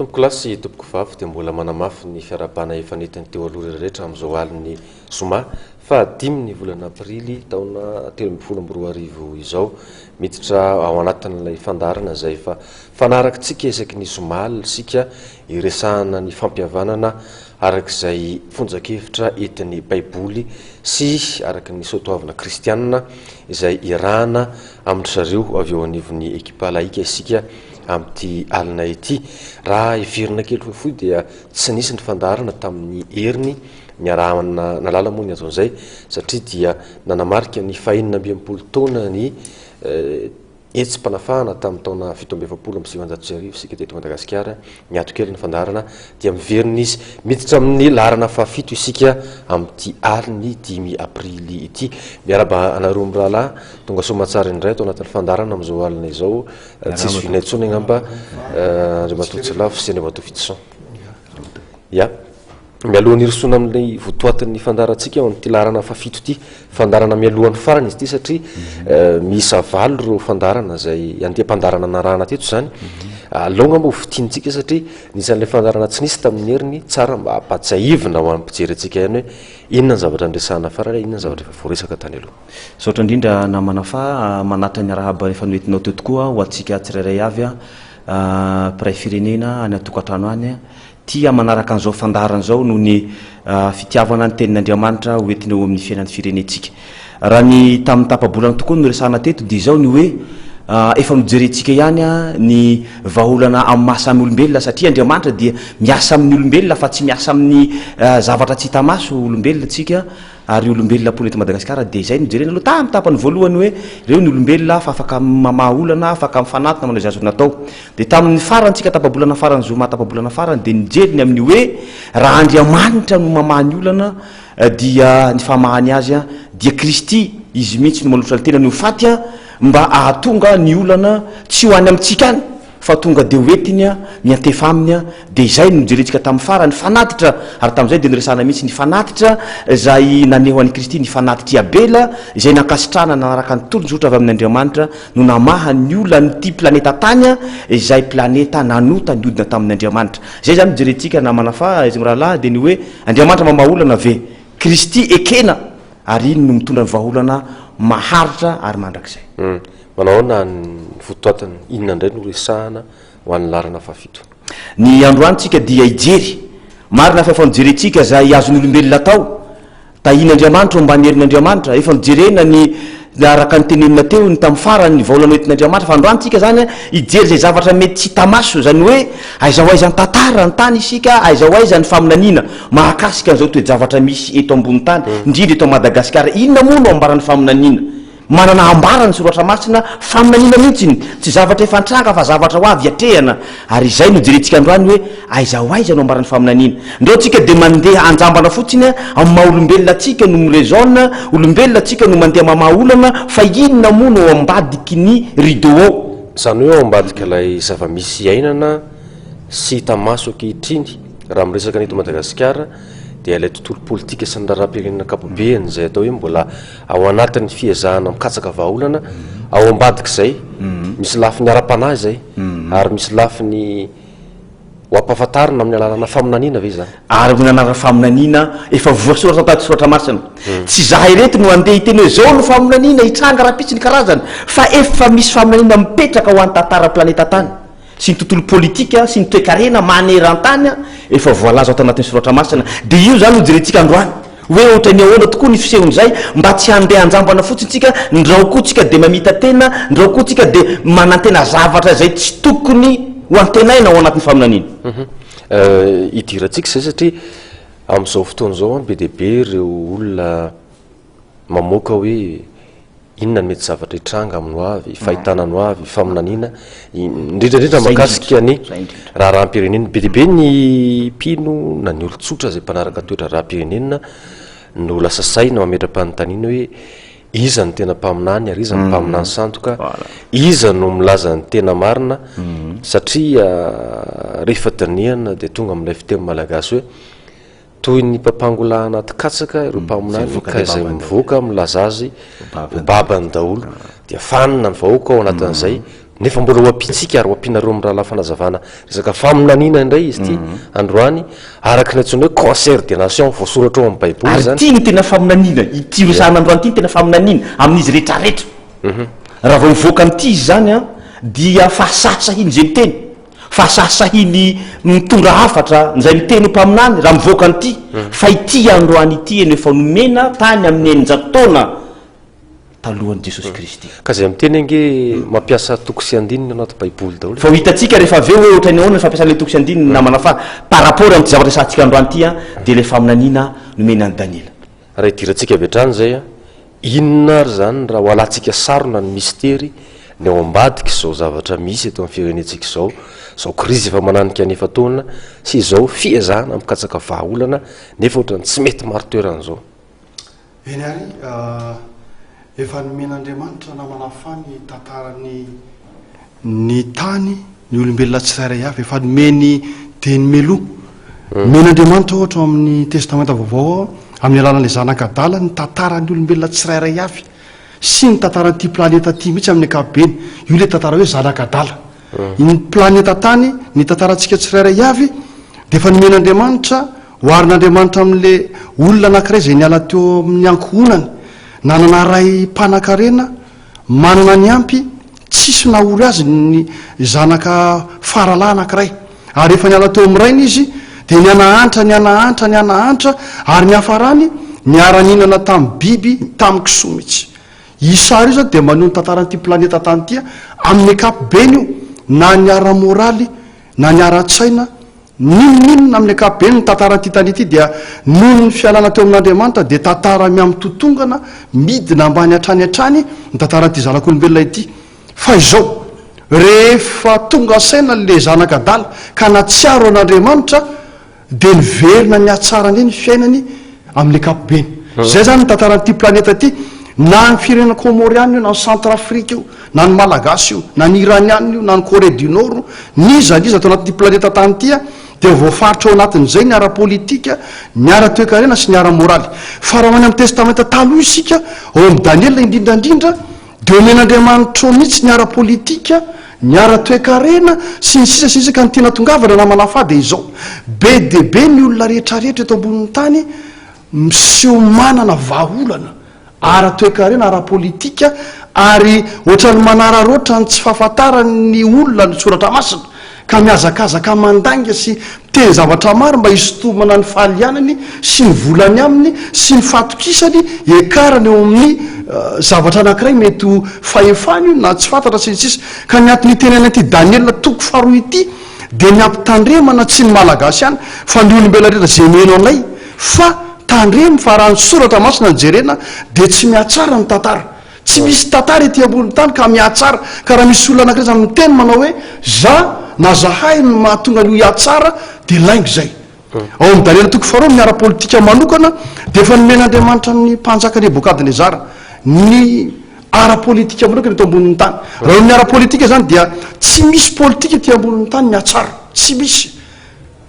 Tompokolahy sy tompokovavy dia mbola manamafy ny fiarahabana efa nentiny teo aloha rehetra amin'izao alin'ny zoma faha dimy ny volana aprily taona 2013 izao. Miditra ao anatin'ilay fandaharana izay efa fanarakintsika isaky ny zoma alina isika hiresahana ny fampihavanana araka izay fonjan-kevitra entin'ny Baiboly sy araka ny soatoavina kristianina izay iarahana amin-dry zareo avy eo anivon'ny ekipa laika isika amin'ity alina ity. Raha heverina kely fohifohy dia tsy nisy ny fandaharana tamin'ny heriny niarahana nalala moa ny anton'izay satria dia nanamarika ny fahenina amby enimpolo taona ny hetsi-panafahana tamin'ny taona 1947 isika teto Madagasikara. Miato kely ny fandaharana dia miverina izy. Miditra amin'ny laharana fahafito isika amin'ity alin'ny 5 aprily ity. Miarahaba anareo mirahalahy, tonga soa aman-tsara indray ato anatin'ny fandaharana amin'izao alina izao. Tsisy vina intsony angamba Andriamatoa Tsilavo sy Andriamatoa Fidison. Ya. Mialohan'ny hirosoana amin'ny votoatin'ny fandaharantsika ao amin'ity laharana fahafito ity, fandaharana mialohan'ny farany izy ity satria miisa valo ireo fandaharana izay andiam-pandaharana narahana teto izany. Aleo angamba ho fintinintsika satria nisan'ilay fandaharana tsy nisy tamin'ny heriny, tsara mba hampatsiahivina ho an'ny mpijery antsika ihany hoe inona ny zavatra niresahana farany, inona ny zavatra efa voaresaka tany aloha. Misaotra indrindra namana fa manatitra ny arahaba efa noentinao teo tokoa ho antsika tsirairay avy mpiray firenena any an-tokantrano any tia manaraka an'izao fandaharana izao noho ny fitiavana ny tenin'Andriamanitra ho entina eo amin'ny fiainan'ny firenentsika. Raha ny tamin'ny tapa-bolana tokoa no noresahana teto dia izao ny hoe efa nojerentsika ihany ny vahaolana amin'ny maha samy olombelona satria Andriamanitra dia miasa amin'ny olombelona fa tsy miasa amin'ny zavatra tsy hita maso, olombelona tsika ary olombelona mponina eto Madagasikara dia izay no jerena aloha tamin'ny tapany voalohany hoe ireo ny olombelona fa afaka mamaha olana, afaka mifanatona manao izay azony atao. Dia tamin'ny farany tsika tapa-bolana farany zoma tapa-bolana farany dia nijery ny amin'ny hoe raha Andriamanitra no mamaha ny olana dia ny famahany azy dia Kristy izy mihitsy no manolotra ny tenany ho faty mba ahatonga ny olana tsy ho any amintsika any fa tonga dia ho entiny miantefa aminy dia izay no nojerentsika tamin'ny farany fanatitra ary tamin'izay dia noresahana mihitsy ny fanatitra izay naneho an'i Kristy ny fanatitr'i Abela izay nankasitrahana nanaraka ny tolon-jotra avy amin'Andriamanitra no namaha ny olan'ity planeta tany izay planeta nanota niodina tamin' Andriamanitra. Izay izany no jerentsika namana fa izy mirahalahy dia ny hoe Andriamanitra mamaha olana ve? Kristy ekena ary iny no mitondra ny vahaolana maharitra ary mandrakizay. Manao ahoana ny votoatiny? Inona indray no resahana ho an'ny laharana fahafito? Ny androany tsika dia hijery. Marina fa efa nojerentsika izay azon'ny olombelona atao Tahian'Andriamanitra omban'ny herin'Andriamanitra. Efa nojerena ny araka ny tenenina teo ny tamin'ny farany ny vahaolana hoentin'Andriamanitra fa androany tsika zany hijery izay zavatra mety tsy hita maso, izany hoe aiza ho aiza ny tantara ny tany isika, aiza ho aiza ny faminaniana mahakasika an'izao toe-javatra misy eto ambony tany, indrindra eto Madagasikara. Inona moa no ambaran'ny faminaniana? Manana ambara ny Soratra Masina, faminaniana mihitsy iny, tsy zavatra efa nitranga fa zavatra ho avy hiatrehana, ary izay no jerentsika androany hoe aiza ho aiza no ambaran'ny faminaniana. Ndrao tsika dia mandeha anjambana fotsiny amin'ny maha olombelona antsika no mi-raisonne, olombelona tsika no mandeha mamaha olana, fa inona moa no ao ambadiky ny rideau ao? Izany hoe ao ambadik'ilay zava-misy iainana sy hita maso ankehitriny, raha miresaka ny eto Madagasikara, dia ilay tontolo politika sy ny raharaham-pirenena ankapobeny izay atao hoe mbola ao anatin'ny fiezahana mikatsaka vahaolana, ao ambadik'izay misy lafiny ara-panahy izay ary misy lafiny ho ampahafantarina amin'ny alalana faminaniana ve izany? Ary amin'ny anaran'ny faminaniana efa voasoratra tao anaty soratra masina. Tsy izahay ireto no handeha hiteny hoe izao no faminaniana hitranga rahampitso ny karazany fa efa misy faminaniana mipetraka ho an'ny tantaran'ny planeta tany. sy ny tontolo politika sy ny toekarena maneran-tany efa voalaza ato anatin'ny soratra masina. Dia io izany no jerentsika androany, hoe ohatran'ny ahoana tokoa ny fisehon'izay, mba tsy handeha anjambana fotsiny tsika, ndrao koa tsika dia mamita-tena, ndrao koa tsika dia manantena zavatra izay tsy tokony ho antenaina ao anatin'ny faminaniana. Idirantsika izay satria amin'izao fotoana izao be dia be ireo olona mamoaka hoe inona ny mety zavatra hitranga amin'ny ho avy, fahitana ny ho avy, faminaniana, indrindra indrindra mahakasika ny raharaham-pirenena. Be dia be ny mpino na ny olon-tsotra izay mpanaraka toe-draharaham-pirenena no lasa saina mametra-panontaniana hoe iza no tena mpaminany ary iza no mpaminany sandoka, iza no milaza ny tena marina, satria rehefa dinihana dia tonga amin'ilay fiteny malagasy hoe. Toy ny mpampangolahy anaty katsaka ireo mpaminany ka izay mivoaka milaza azy ho babany daholo dia fanina ny vahoaka ao anatin'izay nefa mbola ho ampiantsika ary ho ampianareo amin'ny rahalahy fanazavana resaka faminaniana indray izy ity androany araka ny antsoina hoe concert des nations voasoratra ao amin'ny baiboly Ary izany. ity no tena faminaniana, ity resahana androany ity no tena faminaniana amin'izy rehetrarehetra. Raha vao mivoaka amin'ity izy izany an, dia fahasahisahiany izay miteny. Fa sahisahiany mitondra hafatra izay miteny ho mpaminany raha mivoaka an'ity, fa ity androany ity no efa nomena tany amin'ny 600 taona talohan'i Jesosy Kristy. Ka izay miteny ange mampiasa toko sy andininy anaty baiboly daholo e. Fa ho hitantsika rehefa avy eo hoe ohatran'ny ahoana ny fampiasana ilay toko sy andininy namana fa par rapport amin'ity zavatra resahantsika androany ity an, dia ilay faminaniana nomena an'i Daniela. Raha idirantsika avy hatrany izay an, inona ary izany raha ho alantsika sarona ny mistery ny ao ambadika izao zavatra misy eto amin'ny firenentsika izao, izao krizy efa mananika ny efa-taona sy izao fiezahana mikatsaka vahaolana nefa ohatran'ny tsy mety marin-toerana izao. Eny ary, efa nomen'Andriamanitra namana fa ny tantaran'ny ny tany, ny olombelona tsirairay avy, efa nomeny dieny meloa. Nomen'Andriamanitra ohatra ao amin'ny Testamenta Vaovao ao, amin'ny alalan'ilay zanak'adala, ny tantaran'ny olombelona tsirairay avy sy ny tantaran'ity planeta ity mihitsy amin'ny ankapobeny. Io ilay tantara hoe zanak'adala. Ny planeta tany, ny tantarantsika tsirairay avy dia efa nomen'Andriamanitra, oharin'Andriamanitra amin'ilay olona anankiray izay niala teo amin'ny ankohonany, nanana ray mpanankarena, manana ny ampy, tsisy nahory azy ny zanaka faralahy anankiray. Ary rehefa niala teo amin'ny rainy izy, dia nihanahantra, nihanahantra, nihanahantra, ary niafarany niara-nihinana tamin'ny biby, tamin'ny kisoa mihitsy. Io sary io izany dia maneho ny tantaran'ity planeta tany ity amin'ny ankapobeny io, na ny ara-moraly, na ny ara-tsaina, n'inon'inona amin'ny ankapobeny ny tantaran'ity tany ity dia noho ny fialana teo amin'Andriamanitra dia tantara mihamitotongana, midina ambany hatrany hatrany ny tantaran'ity zanak'olombelona ity. Fa izao, rehefa tonga saina ilay zanak'adala ka nahatsiaro an'Andriamanitra, dia niverina nihatsara indray ny fiainany amin'ny ankapobeny. Izay izany ny tantaran'ity planeta ity, na ny firenena Kômôriana io, na ny Centrafrique io, na ny Malagasy io, na ny Iraniana io, na ny Corée du Nord io, n'iza n'iza ato anatin'ity planeta tany ity dia voafaritra ao anatin'izay ny ara-politika, ny ara-toekarena sy ny ara-moraly. Fa raha ho any amin'ny Testamenta Taloha isika, ao amin'ny Daniela indrindra indrindra, Dia omen'Andriamanitra ao mihitsy ny ara-politika, ny ara-toekarena, sy ny sisa sy ny sisa Ka ny tiana tongavana namana fa dia izao, be dia be ny olona rehetrarehetra eto ambonin'ny tany miseho manana vahaolana ara-toekarena, ara-politika, ary ohatran'ny manararaotra ny tsy fahafantaran'ny olona ny soratra masina. Ka mihazakazaka mandainga sy miteny zavatra maro mba hisintomana ny fahalianany sy ny volany aminy sy ny fahatokisany hiakarany eo amin'ny zavatra anankiray mety ho fahefany io na tsy fantatra sy ny sisa Ka ny antony itenenana ity Daniela toko faharoa ity dia ny hampitandremana tsy ny Malagasy ihany fa ny olombelona rehetra izay mino anay fa tandremo fa raha ny soratra masina no jerena dia tsy mihatsara ny tantara Tsy misy tantara ety ambony tany ka mihatsara. Ka raha misy olona anankiray zany miteny manao hoe za na zahay no mahatonga an'io hihatsara dia lainga izay. Ao amin'ny Daniela toko faharoa amin'ny ara-politika manokana dia efa nomen'Andriamanitra ny mpanjaka Nebokadnezara ny ara-politika manokana eto ambonin'ny tany. Raha eo amin'ny ara-politika izany dia tsy misy politika ety ambonin'ny tany mihatsara. Tsy misy.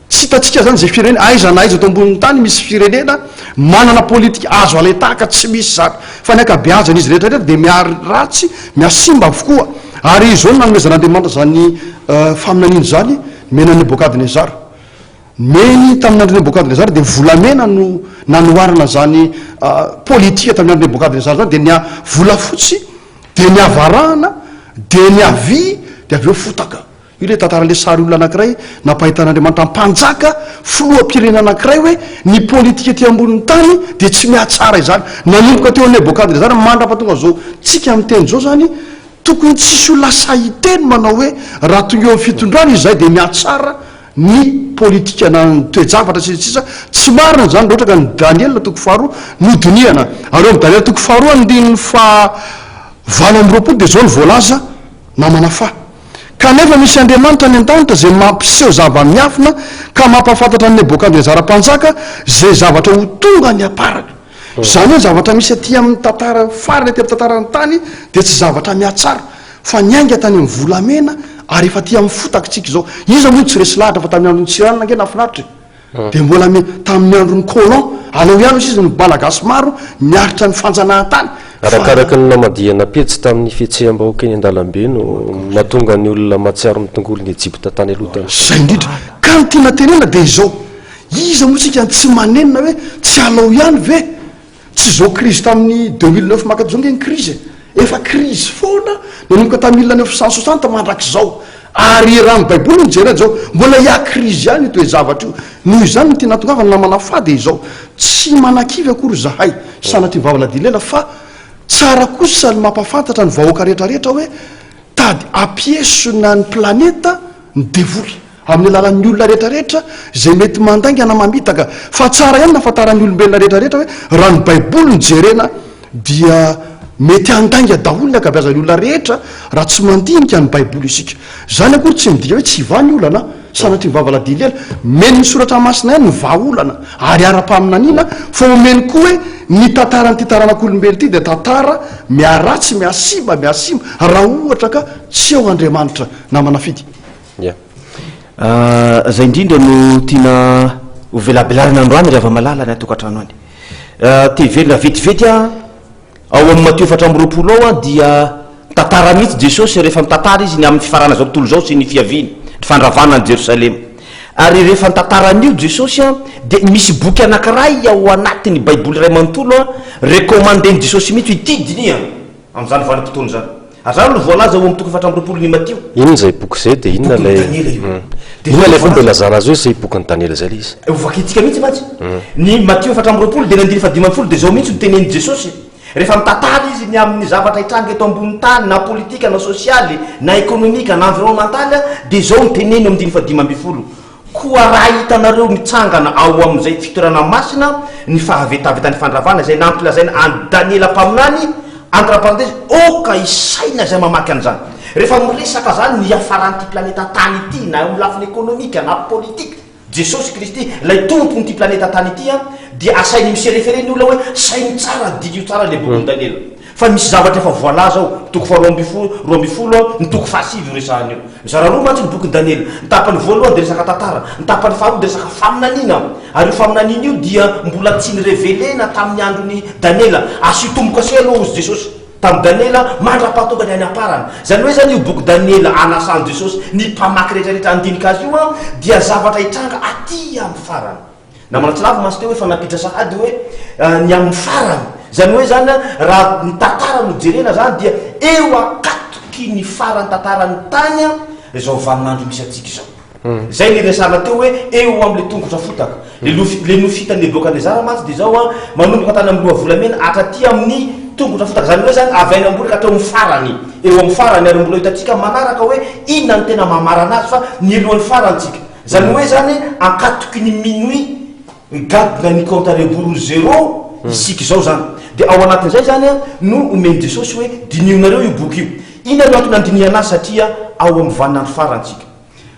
Tsy hitantsika zany izay firenena, aiza na aiza eto ambonin'ny tany misy firenena manana politika azo alain-tahaka, tsy misy izany. Fa ny ankabeazan'izy rehetra rehetra dia miharatsy, mihasimba avokoa. Ary izao no nanomezan'Andriamanitra izany faminaniana izany, nomena an'i Nebokadnezara. Nomeny tamin'ny andron'i Nebokadnezara dia volamena no nanoharana izany politika tamin'ny andron'i Nebokadnezara izany, dia ny volafotsy, dia ny havarahana, dia ny havia, dia avy eo fotaka. Io ilay tantaran'ilay sary olona anankiray nampahitan'Andriamanitra mpanjaka, filoham-pirenena anankiray hoe ny politika ety ambonin'ny tany dia tsy mihatsara izany. Nanomboka teo Nebokadnezara mandra-pahatonga izao tsika miteny izao izany, tokony tsisy olona sahy hiteny manao hoe raha tonga eo amin'ny fitondrana izahay dia mihatsara ny politika na ny toe-javatra sy ny sisa Tsy marina izany raha ohatra ka ny Daniela toko faharoa no dinihana. Ary eo amin'ny Daniela toko faharoa andininy faha 28 dia izao no voalaza, namana fa. Kanefa misy Andriamanitra any an-danitra izay mampiseho zava-miafina ka mampahafantatra an'i Nebokadnezara mpanjaka izay zavatra ho tonga any am-parany. Izany hoe ny zavatra misy aty amin'ny tantara farany aty amin'ny tantaran'ny tany dia tsy zavatra mihatsara fa niainga tany amin'ny volamena ary efa aty amin'ny fotaka isika izao. Iza moa no tsy resy lahatra fa tamin'ny andron'i Tsiranana ange nahafinaritra e! Dia mbola mi, tamin'ny andron'ny colon, aleo ihany hoy sisa ny Malagasy maro niaritra ny fanjanahantany fa. Arakaraka ny namadihana pejy tamin'ny fihetseham-bahoaka eny an-dalambe no mahatonga ny olona mahatsiaro ny tongolon'i Ejipta tany aloha tany. Izay indrindra. Ka ny tiana tenenina dia izao, iza moa isika no tsy manenina hoe tsy alao ihany ve? Tsy izao crise tamin'ny 2009 maka izao nge ny crise e! Efa crise foana nanomboka tamin'ny 1960 mandrakizao. Ary raha ny baiboly no jerena izao, mbola hiha crise ihany io toe-javatra io. Noho izany ny tiana hatongavana namana fa dia izao, tsy manakivy akory izahay sanatria vava na dihy lela fa tsara kosa ny mampafantatra ny vahoaka rehetra rehetra hoe tady hampiesona ny planeta ny devoly. Amin'ny alalan'ny olona rehetra rehetra izay mety mandainga na mamitaka. Fa tsara ihany ny ahafantaran'ny olombelona rehetra rehetra hoe raha ny baiboly no jerena dia mety handainga daholo ny ankabeazan'ny olona rehetra raha tsy mandinika ny baiboly isika. Izany akory tsy midika hoe tsy hivaha ny olana, sanatria ny vava ladia lela. Omeny ny soratra masina ihany ny vahaolana ary ara-paminaniana fa omeny koa hoe ny tantaran'ity taranak'olombelona ity dia tantara miharatsy, mihasimba, mihasimba raha ohatra ka tsy eo Andriamanitra. Namana Fidy. Ya. Izay indrindra no tiana ho velabelarina androany ry hava-malala any an-tokantrano any. Te hiverina vetivety aho, ao amin'ny Matio 24 ao aho dia mitantara mihitsy Jesosy rehefa mitantara izy ny amin'ny fifaranan'izao tontolo izao sy ny fiaviany, ny fandravana an'i Jerosalema. Ary rehefa nitantara an'io Jesosy dia misy boky anankiray ao anatin'ny Baiboly iray manontolo recommandé-n'i Jesosy mihitsy hoe ity dinihana. Amin'izany vanim-potoana izany. Ary izany no voalaza ao amin'ny toko 24 ny Matio. Inona izay boky izay dia inona ilay. Bokin'i Daniela io. Dia inona ilay fomba ilazana azy hoe izay bokin'i Daniela izay ilay izy? Hovakintsika mihitsy mantsy. Ny Matio 24 dia ny andininy fahadimy dia izao mihitsy no tenenin'i Jesosy. Rehefa mitantara izy ny amin'ny zavatra hitranga eto ambonin'ny tany na politika na sosialy na ekonomika na environnementaly dia izao no teneniny eo amin'ny andininy fahadimy Koa raha hitanareo mitsangana ao amin'izay fitoerana masina ny fahavetavetan'ny fandravana izay nampilazaina an'i Daniela mpaminany, entre parenthèses, aoka hisaina izay mamaky an'izany. Rehefa miresaka izany ny hiafaran'ity planeta tany ity, na eo amin'ny lafiny ekonomika na politika, Jesosy Kristy, ilay Tompon'ity planeta tany ity, dia asainy mi-se référer ny olona hoe saino tsara, diniho tsara ilay bokin'i Daniela. Fa misy zavatra efa voalaza ao, ny toko faharoa ambifolo, 12, ny toko fahasivy io resahana io. Mizara roa mantsy ny bokin'i Daniela. Ny tapany voalohany dia resaka tantara, ny tapany faharoa dia resaka faminaniana. Ary io faminaniana io dia mbola tsy ni-reveler-na tamin'ny andron'i Daniela. Asio tombo-kase aloha hozy Jesosy tamin'i Daniela mandra-pahatonga ny any am-parany. Izany hoe izany io boky Daniela anasan'i Jesosy ny mpamaky rehetra rehetra handinika azy io dia zavatra hitranga aty amin'ny farany. Namana tsy lavo mantsy teo hoe efa nampiditra sahady hoe ny amin'ny farany. Izany hoe izany raha ny tantara no jerena izany dia eo ankatoky ny faran'ny tantaran'ny tany izao vaninandro misy antsika izao. Izay niresahana teo hoe eo amin'ilay tongotra fotaka. Le nofy le nofy hitan'i Nebokadnezara mantsy dia izao manomboka tany amin'ny loha volamena hatraty amin'ny tongotra fotaka. Izany hoe izany avy any ambony ka hatreo amin'ny farany. Eo amin'ny farany ary mbola ho hitantsika manaraka hoe inona no tena mamarana azy fa ny elohan'ny farany tsika. Zany hoe zany ankatoky ny minuit migadona ny compte à rebours zéro isika izao zany. Dia ao anatin'izay zany no omen'i Jesosy hoe dinihonareo io boky io. Inona no antony andinihana azy satria ao amin'ny vaninandro farany tsika.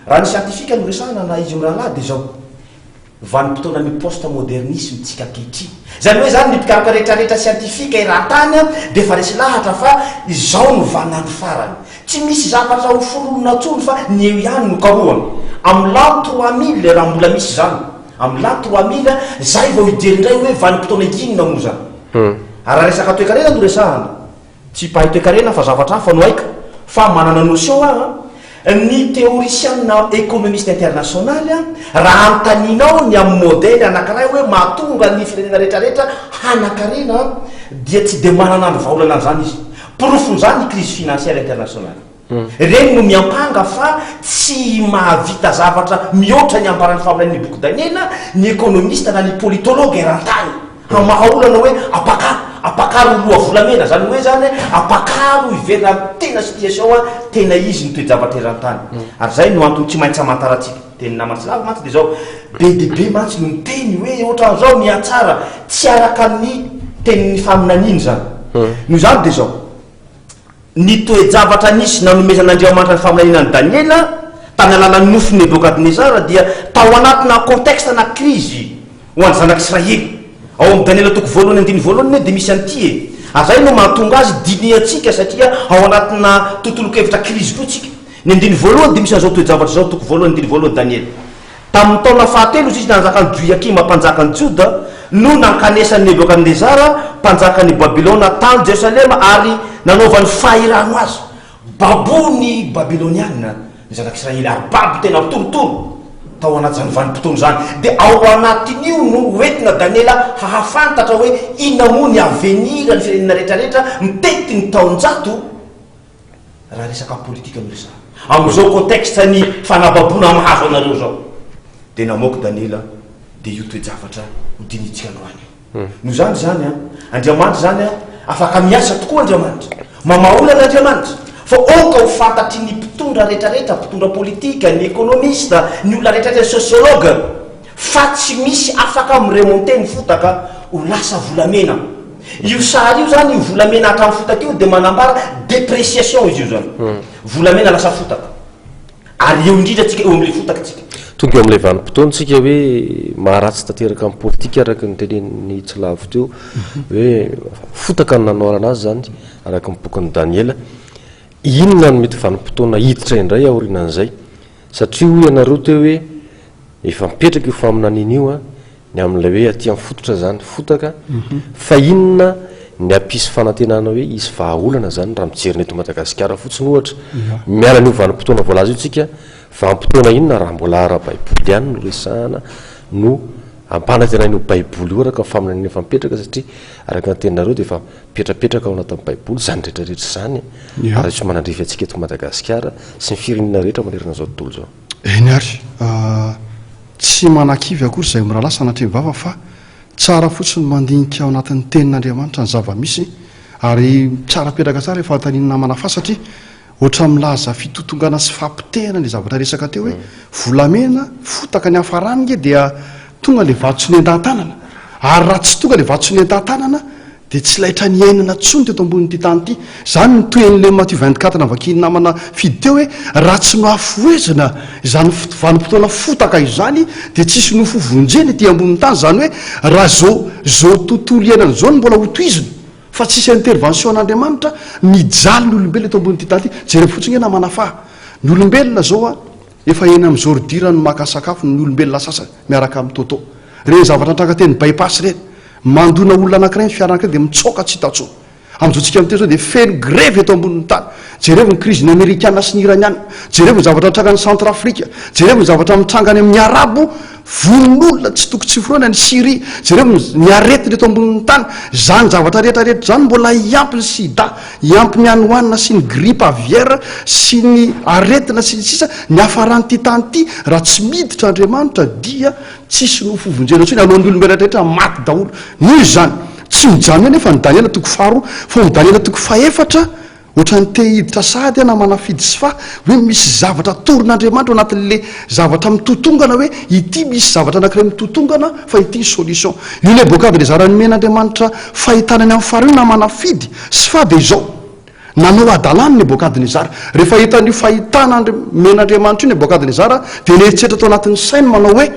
Raha ny siantifika no resahana na izy mirahalahy dia izao. Vanim-potoanan'ny post modernisme tsika ankehitriny. Izany hoe izany ny mpikaroka rehetra rehetra siantifika eran-tany dia efa resy lahatra fa izao no vaninandro farany. Tsy misy zavatra ho foronina intsony fa ny eo ihany no karohana. Amin'ny l'an 3000 raha mbola misy izany, amin'ny l'an 3000 izay vao hijery indray hoe vanim-potoana inona moa izany. Ary raha resaka toekarena no resahana, Tsy mpahay toekarena fa zavatra hafa no haiko fa manana notion aho an! Ny théoriciana économiste international raha anontanianao ny amin'ny modèle anankiray hoe mahatonga ny firenena rehetra rehetra hanankarena dia tsy dia manana ny vahaolana an'izany izy. Porofon'izany ny crise financière internationale. Ireny no miampanga fa tsy mahavita zavatra mihoatra ny ambaran'ny faminanian'ny boky Daniela ny économiste na ny politologue eran-tany. Hamaha olana hoe apakaro, apakaro ho loha volamena, zany hoe zany apakaro hiverina amin'ny tena situation tena izy ny toe-javatra eran-tany. Ary zay no antony tsy maintsy hamantarantsika. Tenin'ny namana tsy lavo mantsy dia zao, be dia be mantsy no miteny hoe ohatran'izao mihatsara, tsy araka ny tenin'ny faminaniana izany. Noho izany dia zao. Ny toe-javatra nisy nanomezan'Andriamanitra ny faminaniana an'i Daniela tamin'ny alalan'ny nofin'i Nebokadnezara dia tao anatina contexte-na krizy ho an'ny zanak'Israely. Ao amin'ny Daniela toko voalohany andininy voalohany anie dia misy an'ity e! Ary izay no mahatonga azy dinihantsika satria ao anatina tontolon-kevitra krizy koa tsika. Ny andininy voalohany dia misy an'izao toe-javatra izao, toko voalohany andininy voalohany Daniela. Tamin'ny taona fahatelo izy nanjakan'i Joiakima mpanjakan'i Joda no nankanesan'i Nebokadnezara mpanjakan'i Babylona tany Jerosalema ary nanaovany fahirano azy. Babo ny Babyloniana ny zanak'Israely ary babo tena torotoro tao anatin'izany vanim-potoana izany. Dia ao anatin'io no hoentina Daniela hahafantatra hoe inona moa ny avenir ny firenena rehetrarehetra mitety ny taonjato raha resaka politika no resahana. Amin'izao contexte ny fanababoana mahazo anareo izao dia namoaka Daniela dia io toe-javatra hodinihintsika androany io. Noho izany izany an, Andriamanitra izany an, afaka miasa tokoa Andriamanitra. Mamaha olana Andriamanitra. Fa aoka ho fantatry ny mpitondra rehetrarehetra, mpitondra politika, ny économiste, ny olona rehetrarehetra, ny sociologue, fa tsy misy afaka mi-remonter ny fotaka ho lasa volamena. Io sary io izany, io volamena hatramin'ny fotaka io dia manambara dépréciation izy io izany. Volamena lasa fotaka. Ary eo indrindra tsika, eo amin'ilay fotaka tsika. Tonga eo amin'ilay vanim-potoana tsika hoe maharatsy tanteraka ny politika araka ny tenenin'i Tsilavo teo hoe fotaka no nanoharana azy izany araka ny bokin'i Daniela. Inona no mety vanim-potoana hiditra indray aorianan'izay? Satria hoy ianareo teo hoe efa mipetraka io faminaniana io an, Ny amin'ilay hoe aty amin'ny fototra izany fotaka, fa inona ny hampisy fanantenana hoe hisy vahaolana izany raha mijery ny eto Madagasikara fotsiny ohatra, miala an'io vanim-potoana voalaza io tsika, vanim-potoana inona raha mbola ara-baiboly ihany no resahana no ampanantenain'io baiboly io araka ny faminaniana efa mipetraka satria araka ny teninareo dia efa mipetrapetraka ao anatin'ny baiboly izany rehetra rehetra izany ary tsy manandrify antsika eto Madagasikara sy ny firenena rehetra manerana izao tontolo izao. Eny ary, tsy manakivy akory izay mirahalahy sanatria ny vava fa tsara fotsiny mandinika ao anatin'ny tenin'Andriamanitra ny zava-misy ary tsara apetraka tsara io fanontanian'ny namana fa satria ohatran'ny milaza fitotongana sy fahapotehana ilay zavatra resaka teo hoe volamena fotaka ny hafarany nge dia tonga ilay vato tsy nentan-tanana ary raha tsy tonga ilay vato tsy nentan-tanana Dia tsy laitra niainana intsony teto ambonin'ity tany ity. Izany no tohin'ilay Matio 24 navakian'ny namana Fidy teo hoe, raha tsy nohafohezina izany vanim-potoana fotaka izany dia tsy hisy nofo hovonjena ety ambonin'ny tany. Izany hoe raha izao izao tontolo iainana izao no mbola hotohizina fa tsy hisy intervention an'Andriamanitra, mijaly ny olombelona eto ambonin'ity tany ity. Jereo fotsiny hoe namana fa ny olombelona izao an, efa eny amin'ny zôridira no maka sakafo ny olombelona sasany miaraka amin'ny tôtô. Ireny zavatra nitranga teny Bypass ireny. Mandona olona anankiray ny fiara anankiray dia mitsoaka tsy hita intsony. Amin'izao tsika miteny izao dia feno grevy eto ambonin'ny tany. Jerevo ny krizin'ny amerikana sy ny iraniana. Jerevo ny zavatra mitranga any Centrafrique. Jerevo ny zavatra mitranga any amin'ny arabo. Vonoin'olona tsy toko tsy forohana any Syrie. Jerevo ny aretina eto ambonin'ny tany. Izany zavatra rehetra rehetra izany mbola hiampy ny sida, hiampy ny hanoanana sy ny grippe aviaire sy ny aretina sy ny sisa. Ny hafaran'ity tany ity raha tsy miditra Andriamanitra dia Tsisy nofo hovonjena intsony, alohan'ny olombelona rehetra maty daholo. Noho izany, tsy mijanona eo anefa ny Daniela toko faharoa, fa ao amin'ny Daniela toko fahefatra, ohatran'ny te hiditra sahady aho na manafidy sy fa, hoe misy zavatra atoron'Andriamanitra ao anatin'ilay zavatra mitotongana hoe ity misy zavatra anankiray mitotongana fa ity ny solution. Io Nebokadnezara nomen'Andriamanitra fahitana ny amin'ny farany io na manafidy sy fa dia izao. Nanao hadalana i Nebokadnezara. Rehefa hitan'io fahitana nomen'Andriamanitra io Nebokadnezara, dia nieritreritra tao anatin'ny sainy manao hoe,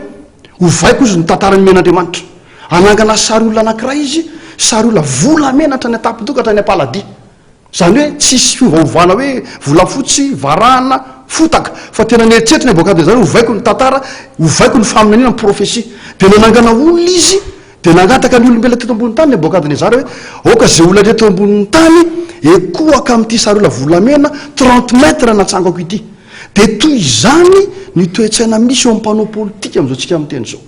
Ovaiko izy ny tantara nomen'Andriamanitra. Hanangana sary olona anankiray izy, sary olona volamena hatrany an-tampon-doha ka hatrany am-paladia. Izany hoe tsisy fiovaovana hoe volafotsy, varahana, fotaka, fa tena nieritreritra Nebokadnezara hoe ovaiko ny tantara, ovaiko ny faminaniana, ny profesia. Dia nanangana olona izy Dia nangataka ny olombelona teto ambonin'ny tany Nebokadnezara hoe, Aoka izay olona rehetra eo ambonin'ny tany hikohaka amin'ity sariola volamena trente mètres natsangako ity. Dia toy izany ny toe-tsaina misy eo amin'ny mpanao politika amin'izao tsika miteny izao.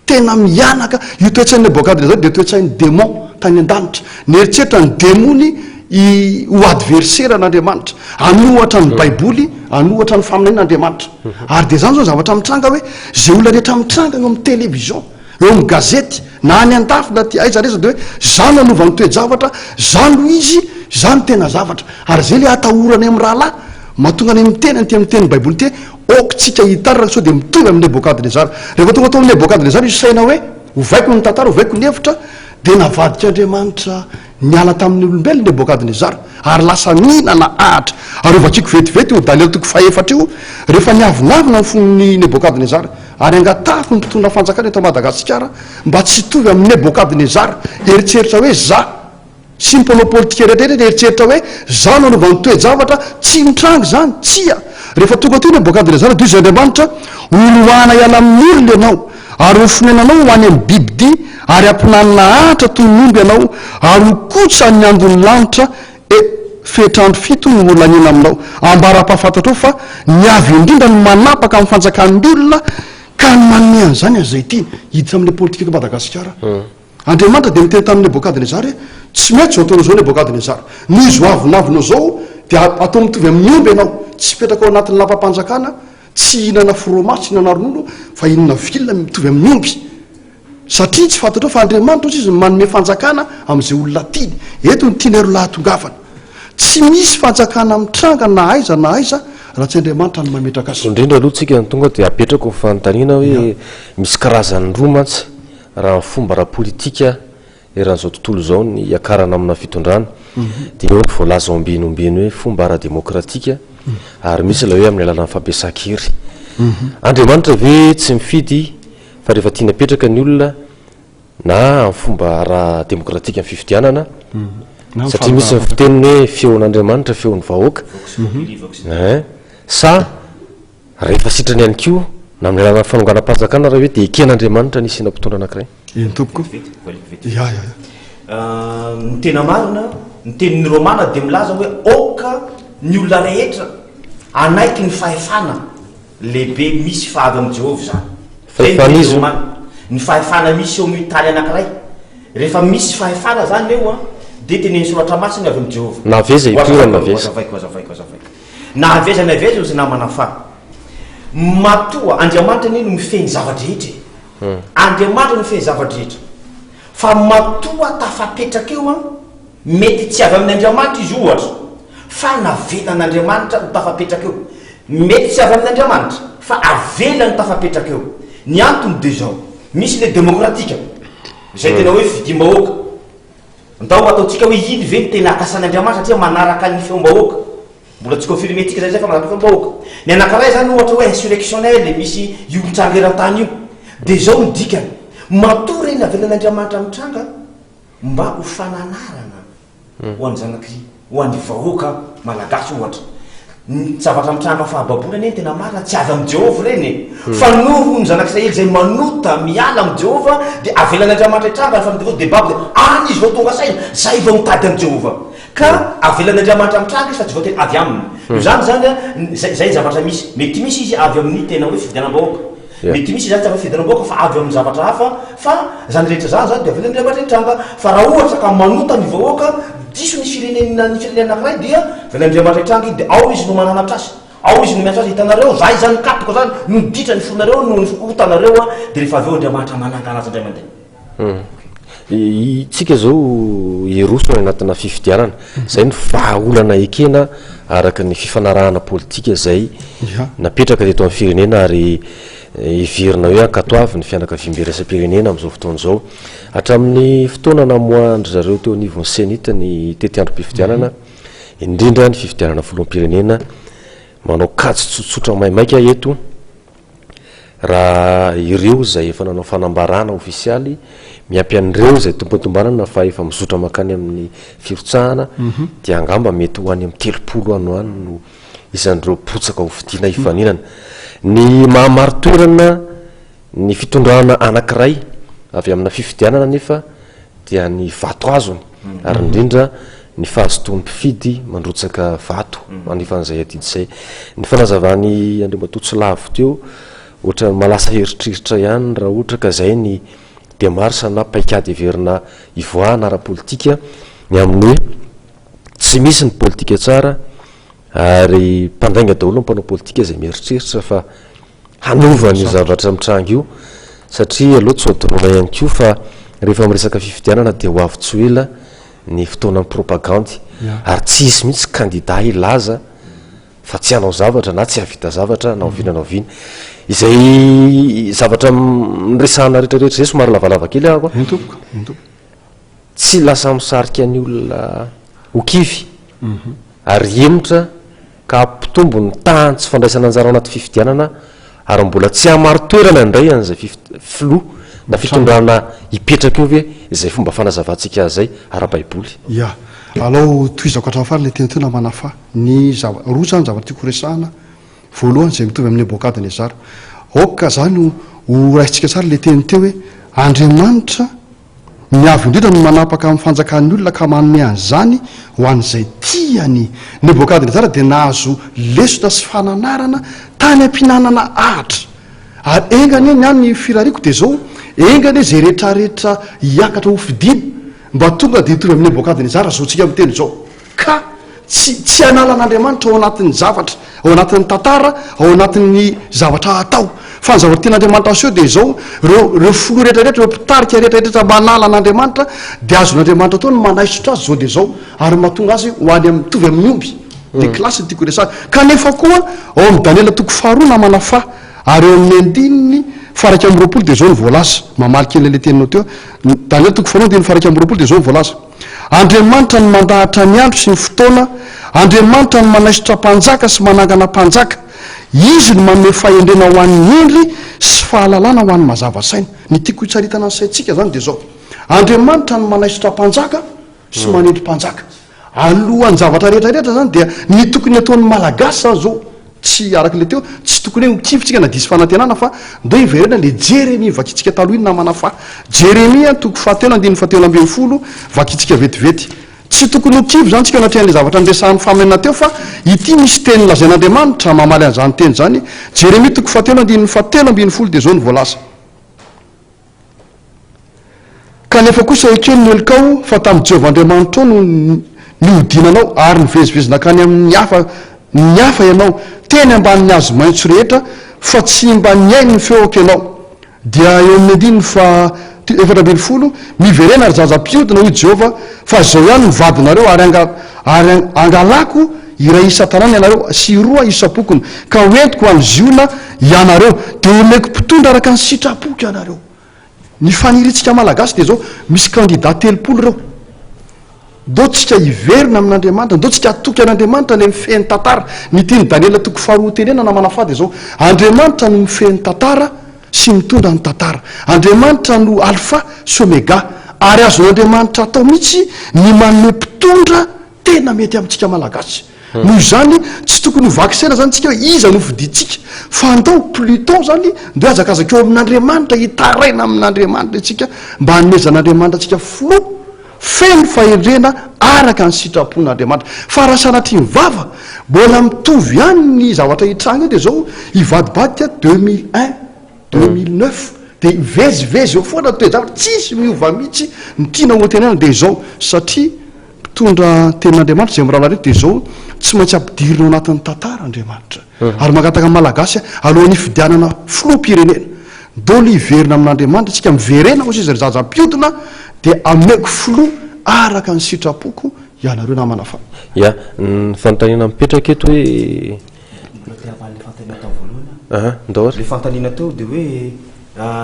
Tena mihanaka. Io toe-tsain'i Nebokadnezara io dia toe-tsain'ny démon tany an-danitra. Nieritreritra ny demony i ho adversaire an'Andriamanitra. Hanohatra ny Baiboly, hanohatra ny faminaniana Andriamanitra. Ary dia izany izao ny zavatra mitranga hoe, izay olona rehetra mitranga eo amin'ny télévision, eo amin'ny gazety, na any an-dafy na aty aiza na aiza dia hoe za no hanova ny toe-javatra, za no izy, za no tena zavatra. Ary izay ilay atahorana amin'ny rahalahy, mahatonga anay miteny an'ity amin'ny tenin'ny Baiboly ity hoe aoka tsika hitarina sao dia mitovy amin'i Nebokadnezara. Rehefa tonga tao amin'i Nebokadnezara io saina hoe ovaiko ny tantara, ovaiko ny hevitra, dia navadik'Andriamanitra niala tamin'ny olombelona Nebokadnezara ary lasa nihinana ahitra. Ary hovakiko vetivety io Daniela toko fahefatra io, rehefa niavonavona ny fon'i Nebokadnezara. Ary angatahako ny mpitondra fanjakana eto Madagasikara mba tsy hitovy amin'i Nebokadnezara, eritreritra hoe za, sy ny mpanao politika rehetra rehetra eritreritra hoe za no hanova ny toe-javatra, tsy mitranga izany, tsia! Rehefa tonga teo Nebokadnezara dia hoy izy Andriamanitra, Horoahana hiala amin'ny olona ianao, ary ho fonenanao ho any amin'ny bibidia, ary hampinanina ahitra toy ny omby ianao, ary ho kotsa ny andon'ny lanitra, e, fetr'andro fito no holaniana aminao, ambara-pahafantatrao fa ny Avo Indrindra no manapaka amin'ny fanjakan'ny olona, ka ny manome an'izany an'izay tiany. Hiditra amin'ilay politika eto Madagasikara. Andriamanitra dia niteny tamin'i Nebokadnezara hoe, Tsy mety izao ataonao izao Nebokadnezara. Noho izao avonavonao izao, dia atao mitovy amin'ny omby ianao. Tsy hipetraka ao anatin'ny lapam-panjakana, tsy hihinana fromage, tsy hihinana ronono, fa hihinana vilona mitovy amin'ny omby. Satria tsy fantatrao fa Andriamanitra ozy izy no manome fanjakana amin'izay olona tiany. Eto no tianay roa lahy hatongavana. Tsy misy fanjakana mitranga na aiza na aiza raha tsy Andriamanitra no mametraka azy. Indrindra aloha tsika no tonga dia apetrako ny fanontaniana hoe misy karazany roa mantsy raha ny fomba ara-politika eran'izao tontolo izao ny hiakarana amina fitondrana dia eo ny voalaza ombieny ombieny hoe fomba ara-demokratika ary misy ilay hoe amin'ny alalan'ny fampiasan-kery. Andriamanitra ve tsy mifidy fa rehefa tiany apetraka ny olona na amin'ny fomba ara-demokratika ny fifidianana satria misy ny fiteniny hoe feon'Andriamanitra feon'ny vahoaka eh, sa Rehefa sitrany ihany koa, na amin'ny alalan'ny fanonganam-panjakana raha hoe dia eken'Andriamanitra ny hisiana mpitondra anankiray. Eny tompoko. Ya, ya, ya. Ny tena marina, ny tenin'ny Romana dia milaza hoe aoka ny olona rehetra hanaiky ny fahefana lehibe misy fa avy amin'i Jehovah izany. Izay ny tenin'ny Romana. Ny fahefana misy eo amin'ny tany anankiray. Rehefa misy fahefana izany eo, dia tenenin'ny Soratra Masina avy amin'i Jehovah. Na avy aiza ipoirany na avy aiza. Hazavaiko, hazavaiko, hazavaiko. Na avy aiza na avy aiza ozy namana fa matoa Andriamanitra anie no mifehy ny zava-drehetra e! Andriamanitra no mifehy ny zava-drehetra fa matoa tafapetraka eo an, mety tsy avy amin' Andriamanitra izy ohatra fa navelan' Andriamanitra ho tafapetraka eo, mety tsy avy amin' Andriamanitra fa avelany ho tafapetraka eo, ny antony de zao, misy le demokratika izay tena hoe fidiam-bahoaka, Ndao ataontsika hoe iny ve no tena akasan'Andriamanitra satria manaraka ny feom-bahoaka. Mbola tsy confirmer-tsika izay zay fa manaraka ny feom-bahoaka. Ny anankiray izany ohatra hoe insurrectionnel misy io mitranga eran-tany io. Dia izao no dikany, matoa ireny avelan'Andriamanitra mitranga mba ho fananarana ho an'ny zanak'i ho an'ny vahoaka malagasy ohatra. Ny zavatra mitranga amin'ny fahababoana anie ny tena marina tsy avy amin'i Jehovah ireny e! Fa noho ny zanak'Israely izay manota miala amin'i Jehovah dia avelan'Andriamanitra hitranga ny fanompoana dia babo dia any izy vao tonga saina, zay vao mitady an'i Jehovah. Ka avelan'Andriamanitra mitranga izy fa tsy voatery avy aminy. Noho izany izany an, zay zay ny zavatra misy. Mety misy izy avy amin'ny tena hoe fifidianam-bahoaka. Mety misy izany tsy avy amin'ny fifidianam-bahoaka fa avy amin'ny zavatra hafa fa izany rehetra izany izany dia avelan'Andriamanitra hitranga. Fa raha ohatra ka manota ny vahoaka, diso ny firenena ny firenena anankiray dia avelan'Andriamanitra hitranga iny dia ao izy no mananatra azy, ao izy no miantso azy, hitanareo za izany kapoka izany no ditra ny fonareo noho ny otanareo an, dia rehefa avy eo Andriamanitra manangana azy indray mandeha. Isika izao hiroso any anatina fifidianana. Izay no vahaolana ekena araka ny fifanarahana politika izay napetraka teto amin'ny firenena ary heverina hoe ankatoavin'ny fianakaviambe iraisam-pirenena amin'izao fotoana izao. Hatramin'ny fotoana namoahan-dry zareo teo anivon'ny Cenit ny tetiandrom-pifidianana, indrindra ny fifidianana filoham-pirenena, manao kajy tsotsotra maimaika eto. Raha ireo izay efa nanao fanambarana ofisialy miampy an'ireo izay tombantombanana fa efa mizotra mankany amin'ny firotsahana dia angamba mety ho any amin'ny 30 any ho any no isan'ireo mpirotsaka hofidiana hifaninana. Ny maha marin-toerana ny fitondrana anankiray avy amina fifidianana anefa dia ny vato azony ary indrindra ny fahazotoan'ny mpifidy mandrotsaka vato manefa an'izay adidy izay. Ny fanazavan'i Andriamatoa Tsilavo teo, ohatran'ny mahalasa eritreritra ihany raha ohatra ka izay ny démarche na paikady heverina hivoahana ara-politika ny amin'ny hoe tsy misy ny politika tsara ary mpandainga daholo ny mpanao politika izay mieritreritra fa hanova an'io zavatra mitranga io satria aleo tsy ho adinoina ihany koa fa rehefa miresaka fifidianana dia ho avy tsy ho ela ny fotoanan'ny propagandy ary tsy hisy mihitsy kandida hilaza fa tsy hanao zavatra na tsy hahavita zavatra na oviana na oviana. Izay zavatra niresahana rehetrarehetra izay somary lavalava kely aho a. Eny tompoko, eny tompoko. Tsy lasa misarika ny olona ho kivy ary hihemotra ka hampitombo ny tahan'ny tsy fandraisana anjara ao anaty fifidianana ary mbola tsy hamarin-toerana indray an'izay filoha na fitondrana hipetraka eo ve izay fomba fanazavantsika azy izay ara-baiboly? Ya. Alao tohizako hatramin'ny farany ilay teny teo namana fa ny zava, roa izany ny zavatra tiako horesahana. voalohany izay mitovy amin'i Nebokadnezara. Aoka izany ho ho raisintsika tsara ilay teny teo hoe Andriamanitra ny Avo Indrindra no manapaka amin'ny fanjakan'ny olona ka manome an'izany ho an'izay tiany. Nebokadnezara dia nahazo lesona sy fananarana tany am-pihinanana ahitra. Ary enga anie ny ahy ny firariako dia izao, enga anie izay rehetrarehetra hiakatra ho fidiana mba tonga dia hitovy amin'i Nebokadnezara izao tsika miteny izao. Ka tsy tsy hanala an'Andriamanitra ao anatin'ny zavatra, ao anatin'ny tantara, ao anatin'ny zavatra atao. Fa ny zavatra tian'Andriamanitra aseho dia izao, ireo ireo filoha rehetra rehetra, ireo mpitarika rehetra rehetra manala an'Andriamanitra dia azon'Andriamanitra atao ny manaisotra azy izao dia izao ary mahatonga azy ho any amin'ny mitovy amin'ny omby. Dia classe no tiako resahana. Kanefa koa ao amin'ny Daniela toko faharoa namana faha ary eo amin'ny andininy faha-21 dia izao no voalaza, mamaly kely an'ilay teninao teo aho, Daniela toko faharoa andininy faha-21 dia izao no voalaza. Andriamanitra no mandahatra ny andro sy ny fotoana, Andriamanitra no manaisotra mpanjaka sy manangana mpanjaka. Izy no manome fahendrena ho an'ny hendry sy fahalalana ho an'ny mazava saina. Ny tiako hitsaritana ny saintsika izany dia izao, Andriamanitra no manaisotra mpanjaka sy manendry mpanjaka. Alohan'ny zavatra rehetra rehetra izany dia ny tokony hataon'ny Malagasy izany izao, tsy araka ilay teo, tsy tokony hoe ho kivy tsika na diso fanantenana fa ndao hiverena ilay Jeremia vakintsika taloha iny namana fa Jeremia toko fahatelo andininy fahatelo ambin'ny folo vakintsika vetivety. Tsy tokony ho kivy izany tsika anatrehan'ilay zavatra niresahan'i Famena teo fa ity misy teny lazain'Andriamanitra mamaly an'izany teny izany, Jeremia toko fahatelo andininy fahatelo ambin'ny folo dia izao no voalaza. Kanefa kosa ekeo ny helokao fa tamin'i Jehovah Andriamanitrao no nihodinanao ary nivezivezy nankany amin'ny hafa ny hafa ianao, teny ambanin'ny hazo maitso rehetra, fa tsy mba nihaino ny feoko ianao. Dia eo amin'ny andininy faha 14, Miverena ry zaza mpiodina, hoy Jehovah, fa izao ihany no vadinareo, ary ary hangalako iray isan-tanàna ianareo sy roa isam-pokona, ka hoentiko ho any Ziona ianareo, dia homeko mpitondra araka ny sitrapoko ianareo. Ny faniriantsika Malagasy dia izao, misy kandida 30 ireo. Ndao tsika hiverina amin'Andriamanitra, ndao tsika hatoky an'Andriamanitra ilay mifehy ny tantara. Ny tian'i Daniela toko faharoa hotenenana namana fa dia izao, Andriamanitra no mifehy ny tantara sy mitondra ny tantara. Andriamanitra no Alpha sy Omega. Ary azon'Andriamanitra atao mihitsy ny manome mpitondra tena mety amintsika Malagasy. Noho izany, tsy tokony ho vaky saina izany tsika hoe iza no fidintsika, fa andao pluton izany, ndao hihazakazaka eo amin'Andriamanitra, hitaraina amin'Andriamanitra isika mba hanomezan'Andriamanitra antsika filoha feno fahendrena araka ny sitrapon'Andriamanitra. Fa raha sanatria ny vava, mbola mitovy ihany ny zavatra hitranga eo dia izao, hivadibadika 2001, 2009, dia hivezivezy eo foana ny toe-javatra, tsisy miova mihitsy, ny tiana hotenenana dia izao, satria Mpitondra tenin'Andriamanitra izay miraharaha reto dia izao, tsy maintsy ampidirina ao anatin'ny tantara Andriamanitra. Ary mangataka ny Malagasy alohan'ny hifidianana filoham-pirenena, ndao aloha hiverina amin'Andriamanitra isika, miverena hozy izy ry zaza mpiodina dia ameko filoha araka ny sitrapoko ianareo namana fa. Ya, ny fanontaniana mipetraka eto hoe. Mbola te hamaly ilay fanontaniana tao voalohany aho. Aha, ndao ary. Ilay fanontaniana teo dia hoe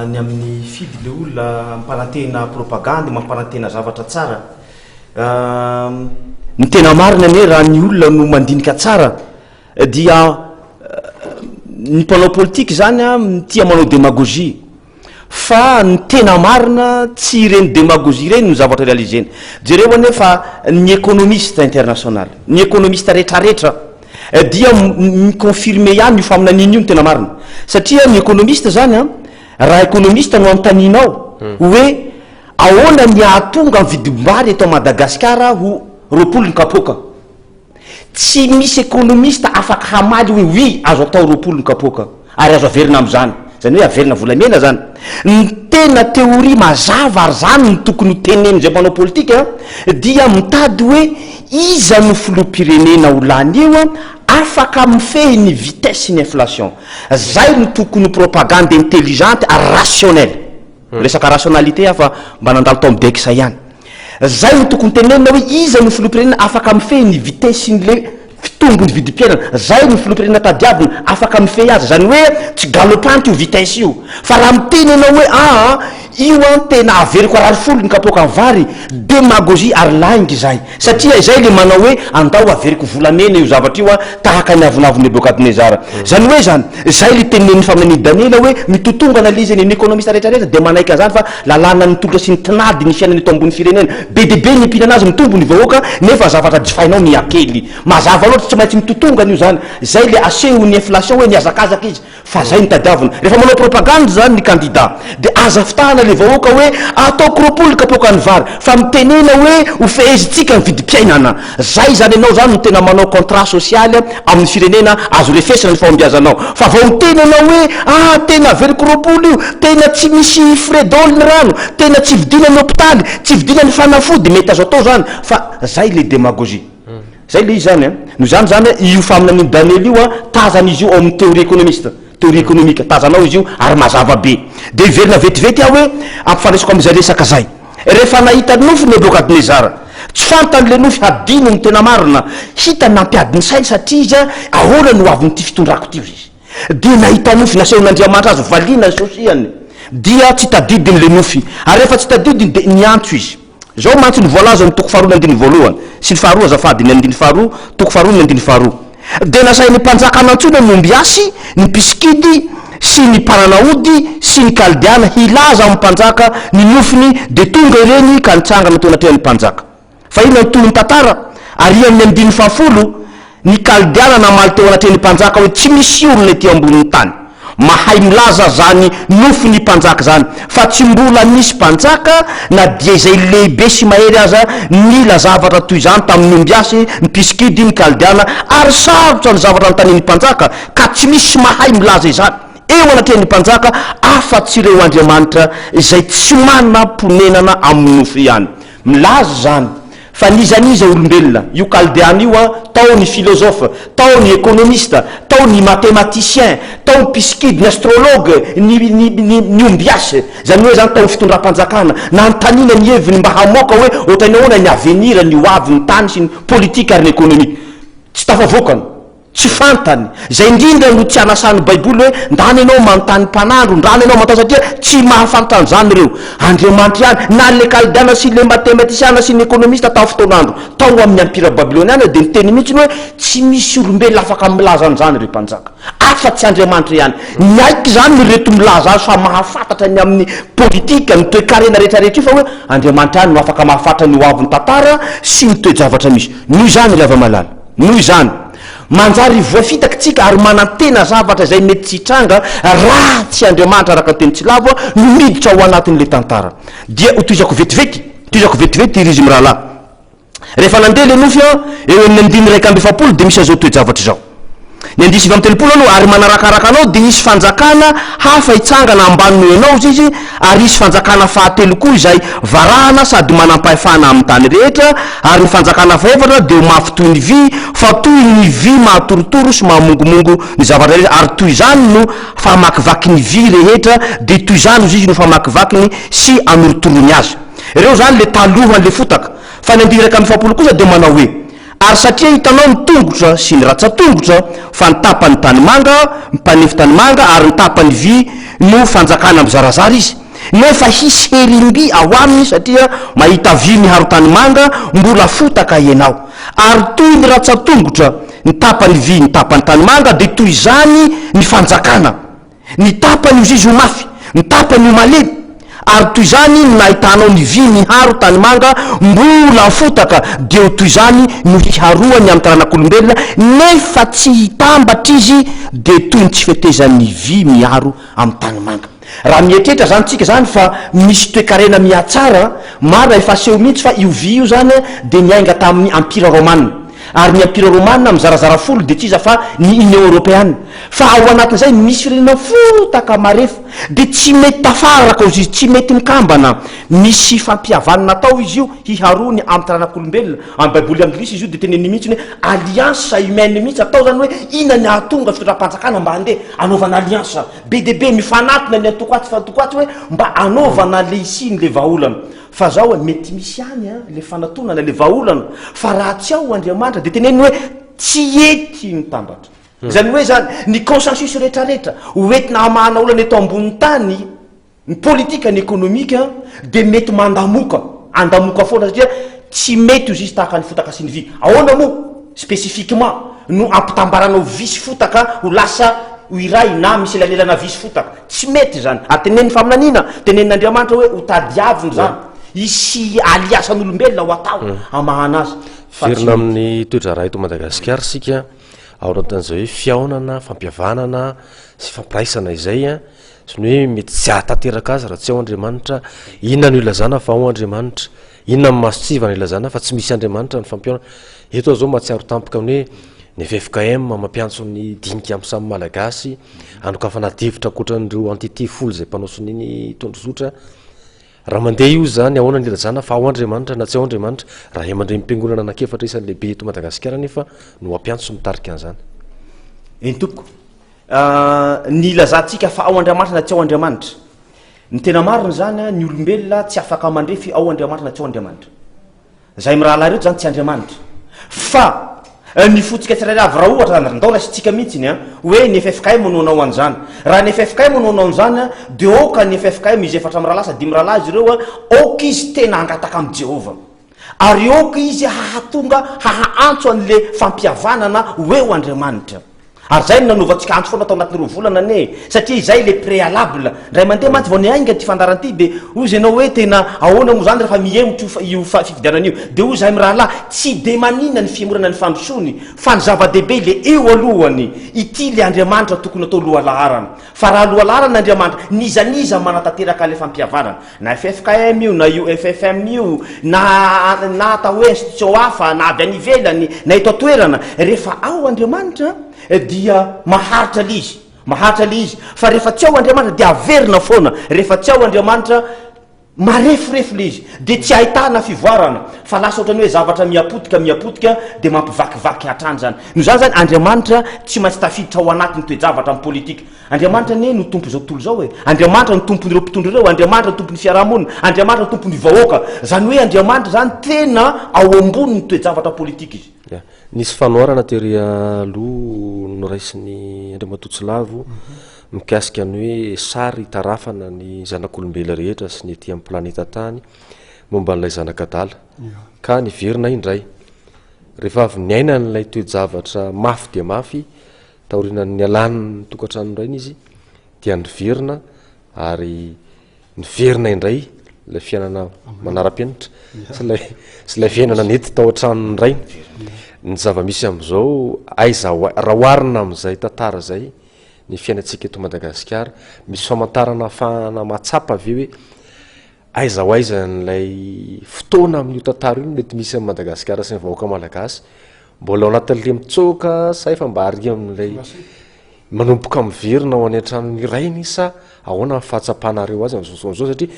ny amin'ny hifidy ilay olona mampanantena propagandy, mampanantena zavatra tsara. Ny tena marina anie raha ny olona no mandinika tsara dia ny mpanao politika izany an tia manao demagogie fa ny tena marina tsy ireny demagogie ireny no zavatra realiser-ny. Jereo anie fa ny economiste international, ny economiste retraretra dia mi-confirmer ihany io faminaniana io ny tena marina satria ny economiste izany an raha economiste no anontanianao hoe Ahoana ny hahatonga ny vidim-bary eto Madagasikara ho 20 ny kapoaka? Tsy misy ekonomista afaka hamaly hoe oui azo atao 20 ny kapoaka ary azo averina amin'izany. Izany hoe averina volamena izany. Ny tena théorie mazava ary izany no tokony ho tenenin'izay mpanao politika dia mitady hoe iza no filoham-pirenena ho lany eo afaka mifehy ny vitesse ny inflation. Izay no tokony ho propagande intelligente ary rationnelle. Resaka rationalité aho fa mba nandalo tao amin'ny DEX ihany. Zay no tokony tenenina hoe iza no filoham-pirenena afaka mifehy ny vitesse-n'le fitombon'ny vidim-piainana. Zay no filoham-pirenena tadiavina afaka mifehy azy. Zany hoe tsy galopante io vitesse io. Fa raha miteny ianao hoe aa. Io an tena averiko harary folo ny kapoakan'ny vary, demagogie ary lainga izay. Satria izay le manao hoe andao averiko volamena io zavatra io an, tahaka ny avonavon'i Nebokadnezara. Zany hoe zany, zay le tenenin'ny faminanian'i Daniela hoe mitotongana le izy eny, ny ekonomista rehetra rehetra dia manaiky an'izany fa lalànan'ny tolotra sy ny tinady ny fiainana eto ambony firenena. Be dia be ny mpihinana azy, mitombo ny vahoaka nefa zavatra jifainao mihakely. Mazava loatra tsy maintsy mitotongana io zany. Zay le asehon'ny inflation hoe mihazakazaka izy. Fa zay no tadiavina. Rehefa manao propagande zany ny candidat de aza fitahana le vahoaka hoe ataoko 20 ny kapoakan'ny vary fa mitenena hoe ho fehezintsika ny vidim-piainana. Zay zany enao zany no tena manao contrat social amin'ny firenena azo refesina ny fahombiazanao. Fa vao miteny enao hoe ah tena averiko 20 io, tena tsy misy frais daholo ny rano, tena tsy vidiana ny hopitaly, tsy vidiana ny fanafody, mety azo atao zany fa zay le demagogie. Zay le izy zany an. Noho izany zany io faminanian'i Daniela io an, tazana izy io ao amin'ny théorie économiste, théorie économique, tazana ao izy io ary mazava be. Dia hiverina vetivety aho hoe ampifandraisiko amin'izay resaka zay. Rehefa nahita nofy Nebokadnezara, tsy fantany le nofy, hadino ny tena marina, hitany nampiady ny sainy satria izy an, ahoana no hoavin'ity fitondrako ity hozy izy. Dia nahita nofy nasehon'Andriamanitra azy valiana ny sosiany, dia tsy tadidiny le nofy. Ary rehefa tsy tadidiny dia niantso izy. Izao mantsy no voalaza ao amin'ny toko faharoa ny andininy voalohany, sy ny faharoa azafady, ny andininy faharoa, toko faharoa ny andininy faharoa. Dia nasain'ny mpanjaka nantsoina ny ombiasy, ny mpisikidy, sy ny mpanana ody, sy ny Kaldeana hilaza amin'ny mpanjaka ny nofiny, dia tonga ireny ka nitsangana teo anatrehan'ny mpanjaka. Fa inona no tohin'ny tantara? Ary amin'ny andininy fahafolo, Ny Kaldeana namaly teo anatrehan'ny mpanjaka hoe, Tsy misy olona ety ambonin'ny tany mahay milaza izany nofin'ny mpanjaka izany, fa tsy mbola nisy mpanjaka, na dia izay lehibe sy mahery aza, nila zavatra toy izany tamin'ny ombiasy, ny mpisikidy, ny Kaldeana, ary sarotra ny zavatra anontanian'ny mpanjaka, ka tsy misy mahay milaza izany eo anatrehan'ny mpanjaka afa-tsy ireo andriamanitra izay tsy manam-ponenana amin'ny nofo ihany. Milaza izany fa n'iza n'iza olombelona, io kaldeana io an, tao ny philosophe, tao ny economiste, tao ny mathematicien, tao ny mpisikidy, ny astrologue, ny ny ny ny ombiasy, izany hoe izany tao ny fitondram-panjakana, nanontaniana ny heviny mba hamoaka hoe ohatran'ny ahoana ny avenir, ny ho avin'ny tany sy ny politique ary ny économie. Tsy tafavoakany. Tsy fantany. Izay indrindra no tsy anasan'ny Baiboly hoe ndana ianao manontany mpanandro, ndana ianao manontany satria tsy mahafantatra an'izany ireo. Andriamanitra ihany. Na ilay Kaldeana sy ilay matematisiana sy ny ekonomista tamin'ny fotoan'andro tao amin'ny Ampira Babyloniana dia niteny mihitsy hoe tsy misy olombelona afaka milaza an'izany ry mpanjaka. Afa-tsy Andriamanitra ihany. Niaiky izany ireto milaza azy fa mahafantatra ny amin'ny politika, ny toe-karena rehetrarehetra io fa hoe Andriamanitra ihany no afaka mahafantatra ny hoavin'ny tantara sy ny toe-javatra misy. Noho izany ry hava-malala. Noho izany, manjary voafitaka isika ary manantena zavatra izay mety tsy hitranga raha tsy Andriamanitra araka ny teny tsy lavo no miditra ao anatin'ilay tantara. Dia hotohizako vetivety, tohizako vetivety ry izy mirahalahy. Rehefa nandeha ilay nofy aho, eo amin'ny andininy 41 dia misy an'izao toe-javatra izao. Ny andininy 39 aloha, ary manarakaraka anao dia hisy fanjakana hafa hitsangana ambany noho ianao, hozy izy, ary hisy fanjakana fahatelo koa izay varahana sady manam-pahefana amin'ny tany rehetra, ary ny fanjakana fahefatra dia ho mafy toy ny vy, fa toy ny vy mahatorotoro sy mahamongomongo ny zavatra rehetra, ary toy izany no famakivaky ny vy rehetra, dia toy izany, hozy izy, no famakivakiny sy anorotoroany azy. Ireo izany ilay talohan'ilay fotaka. Fa ny andininy 41 kosa dia manao hoe. Ary satria hitanao ny tongotra sy ny ratsan-tongotra, fa ny tapany tanimanga, mpanefy tanimanga, ary ny tapany vy no fanjakana mizarazara izy, nefa hisy herim-by ao aminy satria mahita vy miharo tanimanga mbola fotaka ianao. Ary toy ny ratsan-tongotra, ny tapany vy, ny tapany tanimanga, dia toy izany ny fanjakana. Ny tapany hozy izy ho mafy, ny tapany ho malemy, ary toy izany no nahitanao ny vy miharo tanimanga mbola fotaka, dia ho toy izany no hiharoany amin'ny taranak'olombelona, nefa tsy hitambatra izy, dia toy ny tsy fetezan'ny vy miharo amin'ny tanimanga. Raha mieritreritra izany tsika izany fa misy toekarena mihatsara, marina efa aseho mihitsy fa io vy io izany dia niainga tamin'ny Ampira Romana. Ary ny Empire Romana mizarazara folo dia tsy iza fa ny Union Europeana. Fa ao anatin'izay misy firenena fotaka marefo dia tsy mety tafaraka ozy izy, tsy mety mikambana. Misy fampihavanana atao izy io hiharoany amin'ny taranak'olombelona. Amin'ny baiboly anglisy izy io dia teneniny mihitsy hoe alliance humaine mihitsy atao zany hoe inona ny hahatonga fitondram-panjakana mba handeha anaovana alliance be dia be mifanatona ny antoko atsy fa antoko atsy hoe mba anaovana le hisian'le vahaolana. Fa zao e, mety misy ihany an, le fanatonana, le vahaolana, fa raha tsy ao Andriamanitra de teneniny hoe tsy hety mitambatra. Izany hoe zany, ny consensus retraretra ho entina hamahana olana eto ambonin'ny tany Ny politika, ny ekonomika dia mety mandamoka, andamoka foana satria tsy mety ozy izy tahaka ny fotaka sy ny vy. Ahoana moa spécifiquement no ampitambaranao vy sy fotaka ho lasa ho iray na misy elanelana vy sy fotaka? Tsy mety izany. Ary tenenin'ny faminaniana, tenenin'Andriamanitra hoe ho tadiavina izany. Hisy aliasan'olombelona ho atao hamahana azy. Fa tsy mety. Miverina amin'ny toe-draharaha eto Madagasikara isika, ao anatin'izay hoe fihaonana, fampihavanana sy fampiraisana izay. Sy ny hoe mety tsy hahatanteraka azy raha tsy ao Andriamanitra. Inona no ilazana fa ao Andriamanitra? Inona ny mason-tsivana ilazana fa tsy misy Andriamanitra ny fampihaonana? Eto aho izao mahatsiaro tampoka ny hoe ny ffkm mampiantso ny dinika amin'ny samy Malagasy hanokafana adihevitra ankoatran'ireo entité folo izay mpanao sonia ny tondrozotra. Raha mandeha io izany, ahoana ny ilazana fa ao Andriamanitra na tsy ao Andriamanitra? Ray aman-drenim-piangonana anankiefatra isan'ny lehibe eto Madagasikara anefa no hampiantso sy mitarika an'izany. Eny tompoko. Ny ilazantsika fa ao Andriamanitra na tsy ao Andriamanitra. Ny tena marina izany, ny olombelona tsy afaka mandrefy ao Andriamanitra na tsy ao Andriamanitra. Izay mirahalahy ireto izany tsy Andriamanitra. Fa ny fontsika tsirairay avy raha ohatra zany, ndao raisintsika mihitsy ny hoe ny ffkm no hanao an'izany. Raha ny ffkm no hanao an'izany dia aoka ny ffkm izy efatra mirahalahy sa dimy rahalahy izy ireo, aoka izy tena hangataka amin'i Jehovah. Ary aoka izy hahatonga haha-antso an'le fampihavanana ho eo Andriamanitra. Ary izay no nanaovantsika antso foana tao anatin'ireo volana anie e! Satria izay le préalable. Indray mandeha mantsy vao niainga ity fandaharana ity dia hozy ianao hoe tena ahoana moa izany rehefa mihemotra io io fifidianana io. Dia hoy izahay mirahalahy, tsy dia maninona ny fihemorana ny fandrosoany fa ny zava-dehibe le eo alohany, ity le Andriamanitra tokony atao lohalaharana. Fa raha lohalaharana Andriamanitra, n'iza n'iza manatanteraka ilay fampihavanana. Na ffkm io, na io ffm io, na na atao hoe institution hafa, na avy any ivelany, na eto an-toerana, rehefa ao Andriamanitra dia maharitra le izy, maharitra le izy, fa rehefa tsy ao Andriamanitra dia averina foana, rehefa tsy ao Andriamanitra mareforefo le izy, dia tsy ahitana fivoarana, fa lasa ohatran'ny hoe zavatra miha-potika miha-potika dia mampivakivaky hatrany zany. Noho izany zany Andriamanitra tsy maintsy tafiditra ao anatin'ny toe-javatra amin'ny politika. Andriamanitra anie no tompon'izao tontolo izao e! Andriamanitra no tompon'ireo mpitondra ireo, Andriamanitra no tompon'ny fiarahamonina, Andriamanitra no tompon'ny vahoaka. Izany hoe Andriamanitra izany tena ao ambonin'ny toe-javatra politika izy. Ya. Nisy fanoharana tery aloha noraisin'i Andriamatoa Tsilavo mikasika ny hoe sary itarafana ny zanak'olombelona rehetra sy ny ety amin'ny planeta tany momba an'ilay zanak'adala. Ka niverina indray. Rehefa avy niaina an'ilay toe-javatra mafy dia mafy Taorian'ny nialany ny tokantranon'ny rainy izy dia niverina ary niverina indray ilay fiainana manara-penitra sy ilay sy ilay fiainana nety tao an-tranon'ny rainy. Ny zava-misy amin'izao aiza ho raha oharina amin'izay tantara izay ny fiainantsika eto Madagasikara, misy famantarana ahafahana mahatsapa ve hoe aiza ho aiza an'ilay fotoana amin'io tantara io no mety misy an'i Madagasikara sy ny vahoaka malagasy Mbola ao anatin'ilay mitsoaka sa efa mba ary amin'ilay manomboka miverina ao any an-tranon'ny rainy sa ahoana ny fahatsapanareo azy amin'izao fotoana izao satria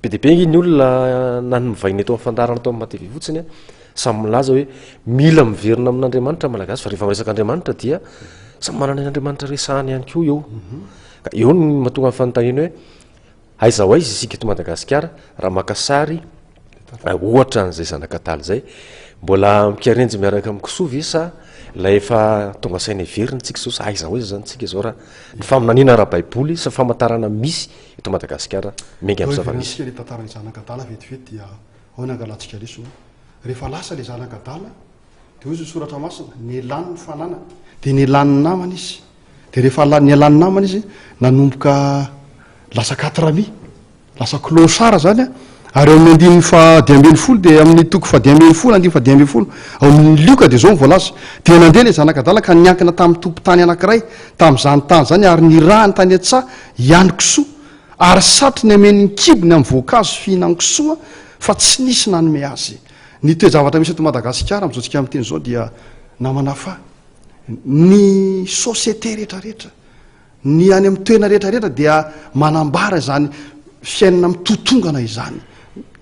be dia be ange ny olona na ny mivahiny eto amin'ny fandaharana eto amin'ny MATV fotsiny a, samy milaza hoe mila miverina amin'Andriamanitra ny Malagasy fa rehefa miresaka Andriamanitra dia samy manana ny Andriamanitra resahany ihany koa eo. Ka eo no mahatonga ny fanontaniana hoe Aiza ho aiza isika eto Madagasikara raha maka sary ohatra an'izay zanak'adala izay? Mbola mikarenjy miaraka amin'ny kisoa ve sa ilay efa tonga saina heverina tsika izao sa aiza ho aiza izany tsika izao raha ny faminaniana ara-baiboly sy ny famantarana misy eto Madagasikara miainga amin'ny zava-misy? Hitantsika ilay tantaran'ny zanak'adala vetivety dia ao ny angalantsika lesona. Rehefa lasa ilay zanak'adala Dia hoy ny soratra masina, nialany ny fananany. Dia nialany ny namany izy. Dia rehefa nialany namany izy, nanomboka lasa katrami, lasa clochard zany an. Ary ao amin'ny andininy faha-15 dia amin'ny toko faha-15, andininy faha-15, ao amin'ny Lioka dia izao no voalaza, Dia nandeha ilay zanak'adala ka niankina tamin'ny tompon-tany anankiray tamin'izany tany izany ary nirahany tany an-tsaha hiany kisoa, ary satriny hameno ny kibony amin'ny voankazo fihinan-kisoa, fa tsy nisy nanome azy. Ny toe-javatra misy eto Madagasikara amin'izao tsika miteny izao dia namana fa ny société rehetra rehetra, ny any amin'ny toerana rehetra rehetra dia manambara izany fiainana mitotongana izany,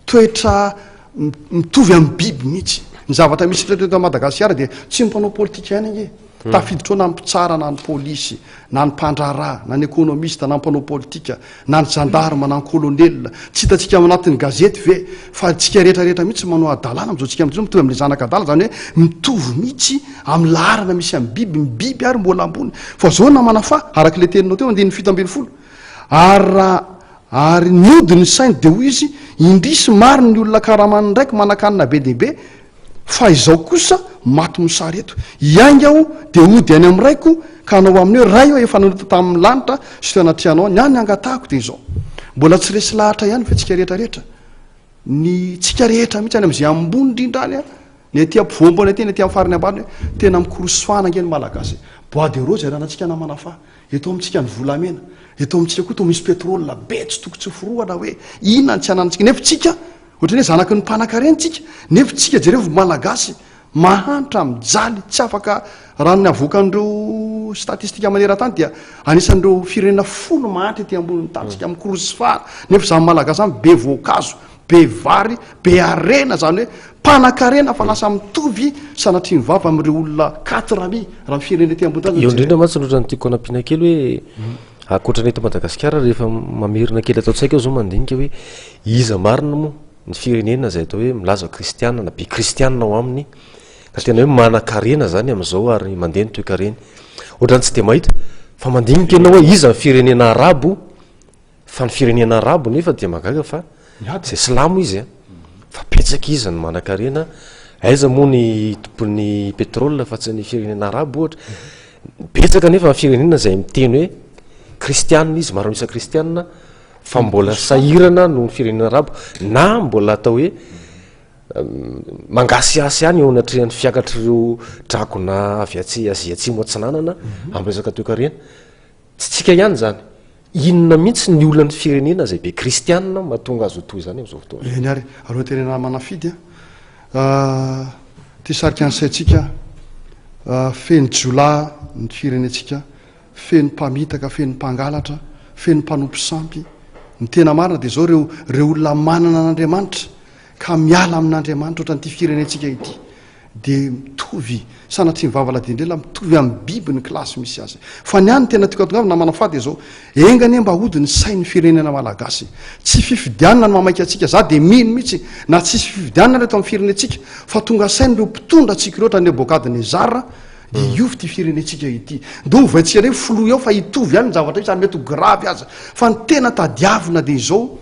toetra mitovy amin'ny biby mihitsy. Ny zavatra misy rehetra eto Madagasikara dia tsy ny mpanao politika ihany ange. Tafiditra ao na ny mpitsara na ny polisy, na ny mpandraharaha, na ny ekonomista, na ny mpanao politika, na ny zandarma, na ny kolonelina. Tsy hitantsika ao anatin'ny gazety ve fa isika rehetra rehetra mihitsy manao hadalana amin'izao tsika amin'izao mitovy amin'ilay zanak'adala, izany hoe mitovy mihitsy amin'ny laharana misy amin'ny biby, ny biby ary mbola ambony. Fa izao namana fa, araka ilay teninao teo, andininy 17, ary raha. Ary nody ny sainy dia hoy izy, Indrisy, maro ny olona karaman'ny raiko manan-kanina be dia be, fa izao kosa maty mosary eto. Hiainga aho dia hody any amin'ny raiko ka hanao aminy hoe, Ray ô, efa nanota tamin'ny lanitra sy teo anatrehanao aho. Ny ahy ny angatahako dia izao. Mbola tsy resy lahatra ihany ve tsika rehetra rehetra? Ny tsika rehetra mihitsy any amin'izay ambony indrindra any, ny aty ampovoam-boana aty, ny aty amin'ny farany ambany hoe tena mikorosofana ange ny Malagasy. Bois de rose ananantsika namana fa eto amintsika ny volamena, eto amintsika koa toa misy pétrole be tsy toko tsy forohana hoe inona ny tsy ananantsika nefa tsika ohatran'ny hoe zanaky ny mpanankarena tsika nefa tsika jerevo Malagasy Mahantra, mijaly, tsy afaka, raha ny avoakan'ireo statistika maneran-tany dia anisan'ireo firenena folo mahantra ety ambonin'ny tanintsika mikorosy fahana, nefa izany Malagasy izany be voankazo, be vary, be harena, izany hoe mpanan-karena fa lasa mitovy sanatria ny vava amin'ireo olona quatre mi raha ny firenena ety ambony tany Eo indrindra mantsy no ohatran'ny tiako hanampiana kely hoe ankoatra ny eto Madagasikara rehefa mamerina kely ato an-tsaiko aho izao mandinika hoe iza marina moa ny firenena izay atao hoe milaza ho kristiana na be kristiana ao aminy ka tena hoe manan-karena zany amin'izao ary mandeha ny toekareny. Ohatran'ny tsy dia mahita fa mandinika ianao hoe iza ny firenena arabo fa ny firenena arabo nefa dia mahagaga fa izay silamo izy a fa betsaka izy ny manan-karena aiza moa ny tompon'ny pétrole fa tsy ny firenena arabo ohatra. Betsaka nefa ny firenena izay miteny hoe kristiana izy, maro an'isa kristiana Fa mbola sahirana noho ny firenena arabo na mbola atao hoe mangasihasy ihany eo anatrehan'ny fiakatr'ireo dragona avy atsy Azia Atsimo Atsinanana amin'ny resaka toekarena. Tsy tsika ihany izany. Inona mihitsy ny olan'ny firenena izay be kristianina mahatonga azy ho toy izany amin'izao fotoana izao? Eny ary, aleo tenena manafidy a. Ity sarika ny saintsika, feno jiolahy ny firenentsika. Feno mpamitaka, feno mpangalatra, feno mpanompo sampy. Ny tena marina dia izao, ireo ireo olona manana an'Andriamanitra ka miala amin'Andriamanitra ohatran'ity firenentsika ity dia mitovy, sanatria ny vava ladin-drela, mitovy amin'ny biby ny kilasy misy azy. Fa ny ahy ny tena tiako hatongavana namana fa dia izao, enga anie mba hody ny sain'ny firenena malagasy. Tsy fifidianana no mahamaika antsika, za dia mino mihitsy na tsisy fifidianana eto amin'ny firenentsika fa tonga saina ireo mpitondra antsika ireo ohatran'i Nebokadnezara, Dia hiova ity firenentsika ity. Ndao ovaintsika indray filoha eo fa hitovy ihany ny zavatra misy ary mety ho grave aza. Fa ny tena tadiavina dia izao,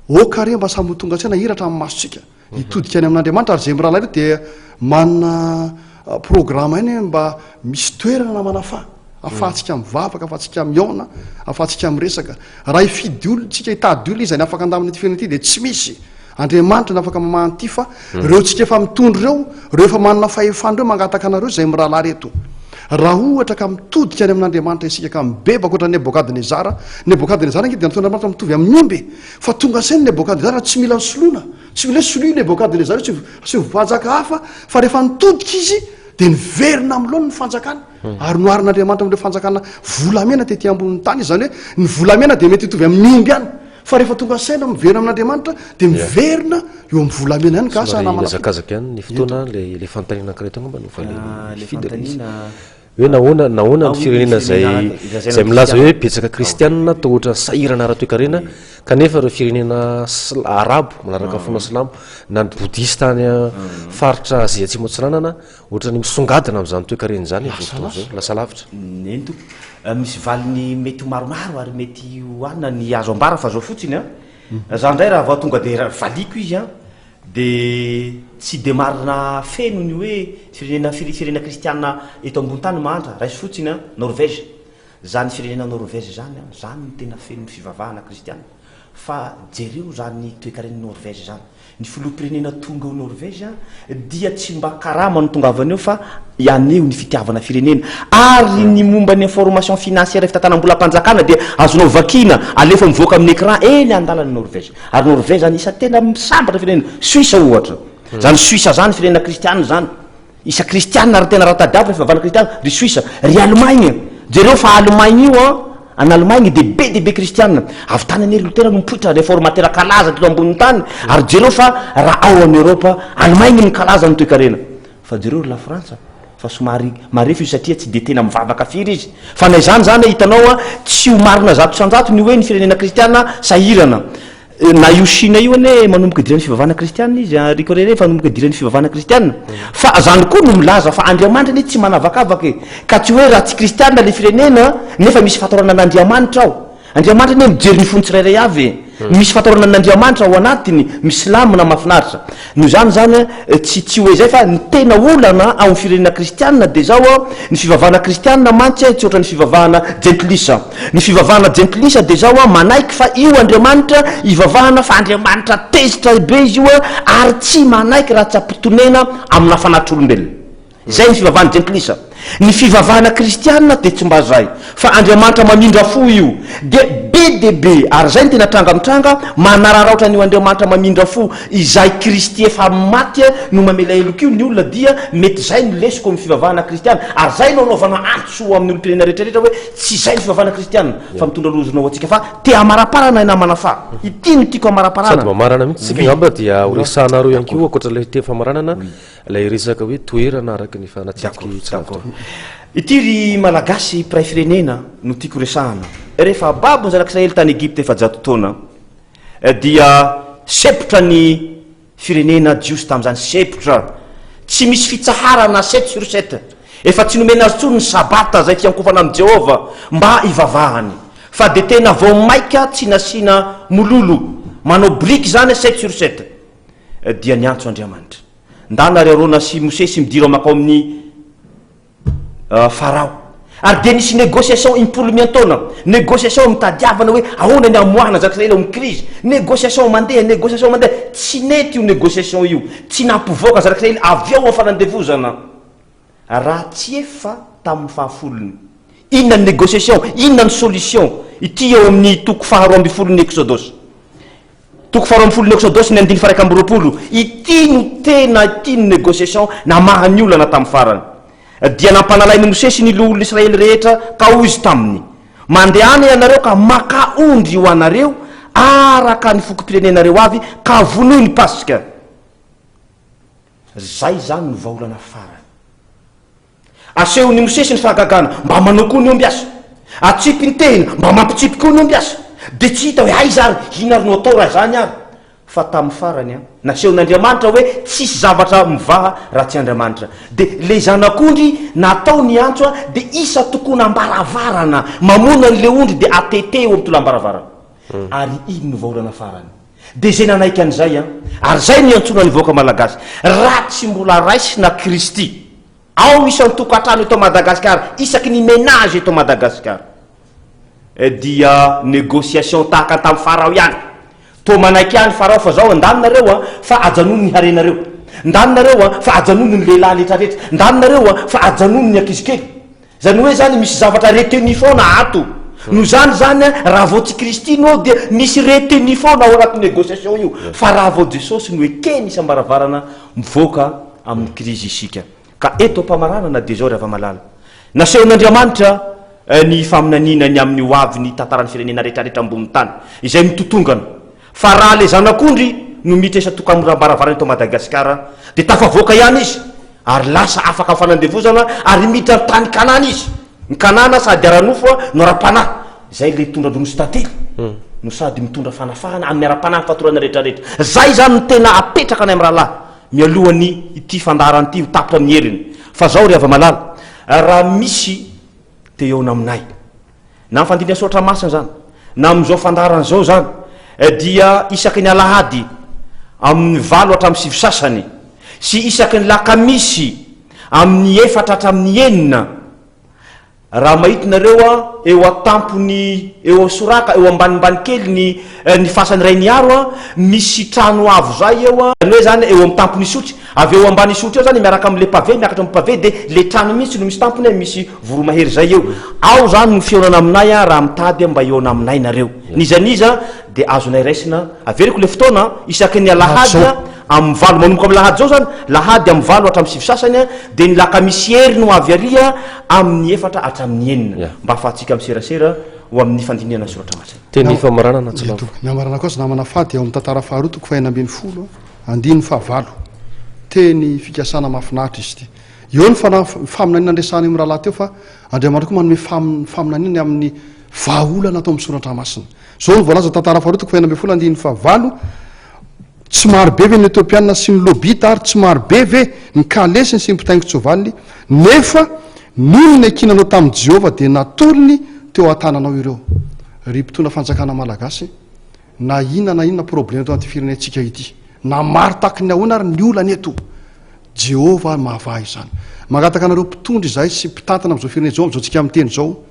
ok re mba samy ho tonga an-tsaina hiratra amin'ny masontsika. Hitodika any amin'Andriamanitra ary izay mirahalahy ireo dia manana programme ihany mba misy toerana namana fa afahantsika mivavaka, afahantsika mihaona, afahantsika miresaka. Raha hifidy olona tsika, hitady olona iza ny afaka handamina ity firenena ity dia tsy misy. Andriamanitra no afaka mamaha an'ity fa ireo tsika efa mitondra ireo, ireo efa manana fahefana ireo mangataka anareo izay mirahalahy reto. Raha ohatra ka mitodika any amin'Andriamanitra isika ka mibebaka ohatran'i Nebokadnezara, Nebokadnezara ange dia nataon'Andriamanitra mitovy amin'ny omby e! Fa tonga saina Nebokadnezara tsy mila soloina, tsy mila hoe soloy Nebokadnezara io, tsy asio mpanjaka hafa fa rehefa nitodika izy dia niverina amin'ny laoniny ny fanjakany ary noharin'Andriamanitra amin'ireo fanjakana volamena tety ambonin'ny tany izy, izany hoe ny volamena dia mety hitovy amin'ny omby ihany. Fa rehefa tonga saina miverina amin'Andriamanitra dia miverina eo amin'ny volamena ihany ka asa namana. Somary nihazakazaka ihany ny fotoana le le fanontaniana anankiray teo angamba no valian'i Fidy ilay izy. Hoe nahoana nahoana ny firenena izay izay milaza hoe betsaka kristianina toa ohatran'ny sahirana ara-toekarena kanefa ireo firenena arabo manaraka ny finoana silamo na ny bodista any faritra Azia Atsimo Atsinanana Ohatran'ny misongadina amin'izany toekarena izany amin'izao fotoana izao. Lasa lavitra. Eny tompoko. Misy valiny mety ho maromaro ary mety ho anona ny azo ambara fa zao fotsiny an. Za ndray raha vao tonga de valiako izy an, de tsy de marina feno ny hoe firenena firenena kristiana eto ambony tany mahantra. Raiso fotsiny an, Norvège. Zany firenena Norvège zany an, zany no tena feno fivavahana kristiana. Fa jereo zany toekaren'i Norvège zany. Ny filoham-pirenena tonga ao Norvège dia tsy mba karama no tongavany eo fa haneho ny fitiavana firenena. Ary ny momba ny information financière fitantanam-bolam-panjakana dia azonao vakiana, alefa mivoaka amin'ny écran eny an-dalan'i Norvège. Ary Norvège zany isan'ny tena sambatra firenena. Suisse ohatra. Zany Suisse zany firenena kristiana zany. Isa kristiana ary tena raha tadiavina fivavahana kristiana ry Suisse, ry Allemagne, jereo fa Allemagne io an, any Allemagne dia be dia be kristiana, avy tany anie ry Lotera no nipoitra, reformatera kalaza teto ambonin'ny tany, ary jereo fa raha ao any Europe, Allemagne no kalaza ny toekarena, fa jereo ry Lafrantsa fa somary marefo izy satria tsy dia tena mivavaka firy izy, fa na izany izany hitanao an, tsy ho marina 100% ny hoe ny firenena kristiana sahirana, Na io Chine io anie manomboka idiran'ny fivavahana kristiana izy an, ry Corée efa manomboka idiran'ny fivavahana kristiana. Fa zany koa no milaza fa Andriamanitra anie tsy manavakavaka e. Ka tsy hoe raha tsy kristiana le firenena nefa misy fatorana an'Andriamanitra ao. Andriamanitra anie mijery ny fon'ny tsirairay avy e. Misy fahatahorana an'Andriamanitra ao anatiny, misy lamina mahafinaritra. Noho izany izany tsy tsy hoe izay fa ny tena olana ao amin'ny firenena kristianina dia izao, ny fivavahana kristianina mantsy tsy ohatran'ny fivavahana jentilisa. Ny fivavahana jentilisa dia izao, manaiky fa io Andriamanitra ivavahana fa Andriamanitra tezitra be izy io ary tsy manaiky raha tsy ampitonena amina fanatr'olombelona. Izay ny fivavahan'ny jentilisa. Ny fivavahana kristiana dia tsy mba izay. Fa Andriamanitra mamindra fo io. Dia be dia be, ary izay no tena tranga mitranga, manararaotra an'io Andriamanitra mamindra fo izay Kristy efa maty no mamela heloka io ny olona dia mety izay no lesoko amin'ny fivavahana kristiana. Ary izay no anaovana antso ho amin'ny olom-pirenena rehetra rehetra hoe tsy izay ny fivavahana kristiana fa mitondra lozona ho antsika fa te hamaraparana i namana fa ity no tiako hamaraparana. Sady mamarana mihitsy isika angamba dia ho resahanareo ihany koa ankoatra ilay teny famaranana. Ilay resaka hoe toerana araka ny efa natsidik'i Tsilavitra. Ity ry Malagasy mpiray firenena no tiako resahana. Rehefa babo ny zanak'Israely tany Egypta 400 taona dia sempotra ny firenena jiosy tamin'izany, sempotra tsy misy fitsaharana sept sur sept. Efa tsy nomena azy intsony ny sabata izay fiankofana amin'i Jehovah mba hivavahany fa dia tena vao maika tsy nasiana mololo manao biriky izany sept sur sept. Dia niantso Andriamanitra. Ndana ry Arona sy Mosesy midira mankao amin'i Farao. Ary dia nisy négociation impolo miantaona. Négociation mitadiavana hoe ahoana ny hamoahana zanak'Israely ao amin'ny crise. Négociation mandeha, négociation mandeha. Tsy nety io négociation io. Tsy nampivoaka zanak'Israely avy ao amin'ny fanandevozana. Raha tsy efa tamin'ny fahafolony. Inona ny négociation? Inona ny solution? Ity eo amin'ny toko faharoa ambin'ny folon'ny Exodosy. Toko faharoa ambin'ny folon'ny Eksodosy, ny andininy faha-21. Ity no tena, ity no négociation namaha ny olana tamin'ny farany. Dia nampanalain'i Mosesy ny loholon'ny Israely rehetra, ka hoy izy taminy, Mandehana ianareo ka makà ondry ho anareo araka ny fokom-pirenenareo avy, ka vonoy ny Paska. Izay izany no vahaolana farany. Asehon'i Mosesy ny fahagagana, mba manao koa ny ombiasa. Atsipy ny tehina, mba mampitsipy koa ny ombiasa. Dia tsy hita hoe aiza ary, inona ary no atao raha izany ary. Fa tamin'ny farany an, nasehon'Andriamanitra hoe tsisy zavatra mivaha raha tsy Andriamanitra. Dia ilay zanak'ondry natao ny antso an, dia isan-tokonam-baravarana, mamono an'ilay ondry dia atete eo amin'ny tolam-baravarana. Ary iny no vahaolana farany. Dia izay nanaiky an'izay an! Ary izay no iantsoana ny vahoaka malagasy. Raha tsy mbola raisina Kristy ao isan-tokantrano eto Madagasikara, isaky ny ménage eto Madagasikara, dia négociation tahaka ny tamin'i Farao ihany. Toa manaiky ihany Farao fa zao, ndany nareo an, fa ajanony ny harenareo. Ndany nareo an, fa ajanony ny lehilahy retraretra. Ndany nareo an, fa ajanony ny ankizy kely. Zany hoe zany misy zavatra retenu foana ato. Noho izany zany an, raha vao tsy Kristy no ao dia misy retenu foana ao anatin'io négociation io. Fa raha vao Jesosy no ekeny isam-baravarana, mivoaka amin'ny krizy isika. Ka eto am-pamaranana dia izao ry hava-malala. Nasehon'Andriamanitra ny faminaniana ny amin'ny ho avy ny tantaran'ny firenena rehetrarehetra ambonin'ny tany, izay mitotongana. Fa raha le zanak'ondry no miditra isan-tokamoram-baravarana eto Madagasikara dia tafavoaka ihany izy ary lasa afaka amin'ny fanandevozana ary miditra ny tany Kanana izy. Ny Kanana sady ara-nofo no ara-panahy. Izay le hitondra ronono sy tantely no sady mitondra fanafahana amin'ny ara-panahy ny fatorana rehetrarehetra. Zay izany no tena apetraka any amin'ny rahalahy mialohan'ny ity fandaharana ity ho tapitra amin'ny heriny. Fa zao ry hava-malala, raha misy te hihaona aminay, Na amin'ny fandinihana soratra masina izany, na amin'izao fandaharana izao izany, dia isaky ny alahady amin'ny valo hatramin'ny sivy sasany, sy isaky ny lakamisy amin'ny efatra hatramin'ny enina, raha mahita nareo eo an-tampon'ny, eo Soraka, eo ambanimbany kely ny ny fasan'ny Rainiharo, misy trano avo izay eo, izany hoe izany eo amin'ny tampon'Isotry, Avy eo ambany Isotry eo zany miaraka amle pavé, miakatra am pavé de le trano mihitsy no misy tampony misy voromahery zay eo. Ao zany no fihaonana aminay a raha mitady mba hihaona aminay nareo. N'iza n'iza de azonay raisina, averiko le fotoana a, isaky ny alahady a am valo, manomboka am lahady zao zany, lahady am valo hatram sivy sasany a, de ny lakamisy hery no avy ary a amin'ny efatra hatramin'ny enina, mba afahantsika miserasera ho amin'ny fandinihana ny soratra masina. Teny famaranana tsy lavo. Ny hamaranako azy namana fady ao amin'ny tantara faharoa toko fahenina 16. Andininy fahavalo. Teny fikasana mahafinaritra izy ity. Eo ny fana, faminaniana niresahana io mirahalahy teo fa Andriamanitra koa manome fam, faminaniana ny amin'ny vahaolana atao amin'ny soratra masina. Izao no voalaza tantara faharoa toko fahenina 16 andininy fahavalo, Tsy maro be ve ny Etiopiana sy ny Lobita ary tsy maro be ve ny kalesiny sy ny mpitaingin-tsoavaliny? Nefa nony niankinanao tamin'i Jehovah dia natolony teo an-tananao ireo. Ry mpitondra fanjakana malagasy, na inona na inona problème eto amin'ity firenentsika ity, na maro tahaky ny ahoana ary ny olana eto, Jehovah mahavaha izany. Mangataka anareo mpitondra izahay sy mpitantana amin'izao firenena izao, amin'izao tsika miteny izao,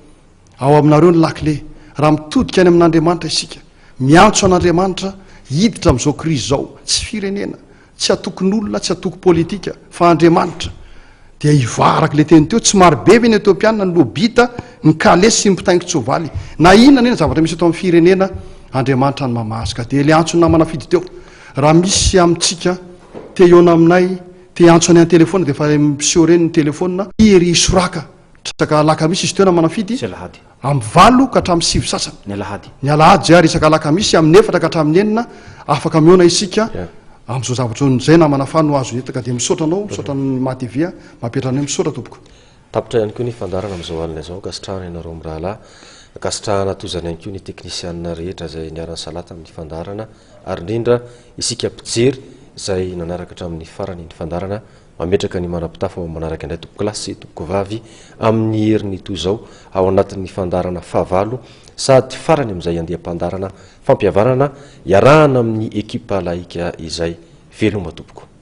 ao aminareo ny lakile. Raha mitodika any amin'Andriamanitra isika, miantso an'Andriamanitra hiditra amin'izao krizy izao, tsy firenena, Tsy atokon'olona, tsy atoko politika, fa Andriamanitra. Dia hivaha araka ilay teny teo, tsy marobe ve ny Etiopiana, ny Lobita, ny kalesy sy ny mpitaingin-tsoavaly? Na inona na inona zavatra misy eto amin'ny firenena, Andriamanitra no mamaha azy. Ka dia ilay antson'ny namana fidy teo, raha misy amintsika te hihaona aminay, te hiantso anay an-telefaonina dia efa miseho ireny ny telefaonina, ery Isoraka, Isaka alakamisy izy teo namana fidy. Tsy alahady. Amin'ny valo ka hatramin'ny sivy sasany. Ny alahady. Ny alahady izay ary isaka alakamisy amin'ny efatra ka hatramin'ny enina afaka mihaona isika amin'izao zavatra izao. Izay namana fa no azo entina ka dia misaotra anao, misaotra an'ny Maha TV mampiantrano anay, misaotra tompoko. Tapitra ihany koa ny fandaharana amin'izao alina izao. Ankasitrahana ianareo mirahalahy. Ankasitrahana toy izany ihany koa ny teknisianina rehetra izay niara-nisalahy tamin'ny fandaharana ary indrindra isika mpijery izay nanaraka hatramin'ny farany ny fandaharana. Mametraka ny manam-pitafa ho manaraka indray tompokolahy sy tompokovavy amin'ny heriny toy izao ao anatin'ny fandaharana fahavalo sady farany amin'izay andiam-pandaharana fampihavanana iarahana amin'ny ekipa lahika izay. Veloma tompoko.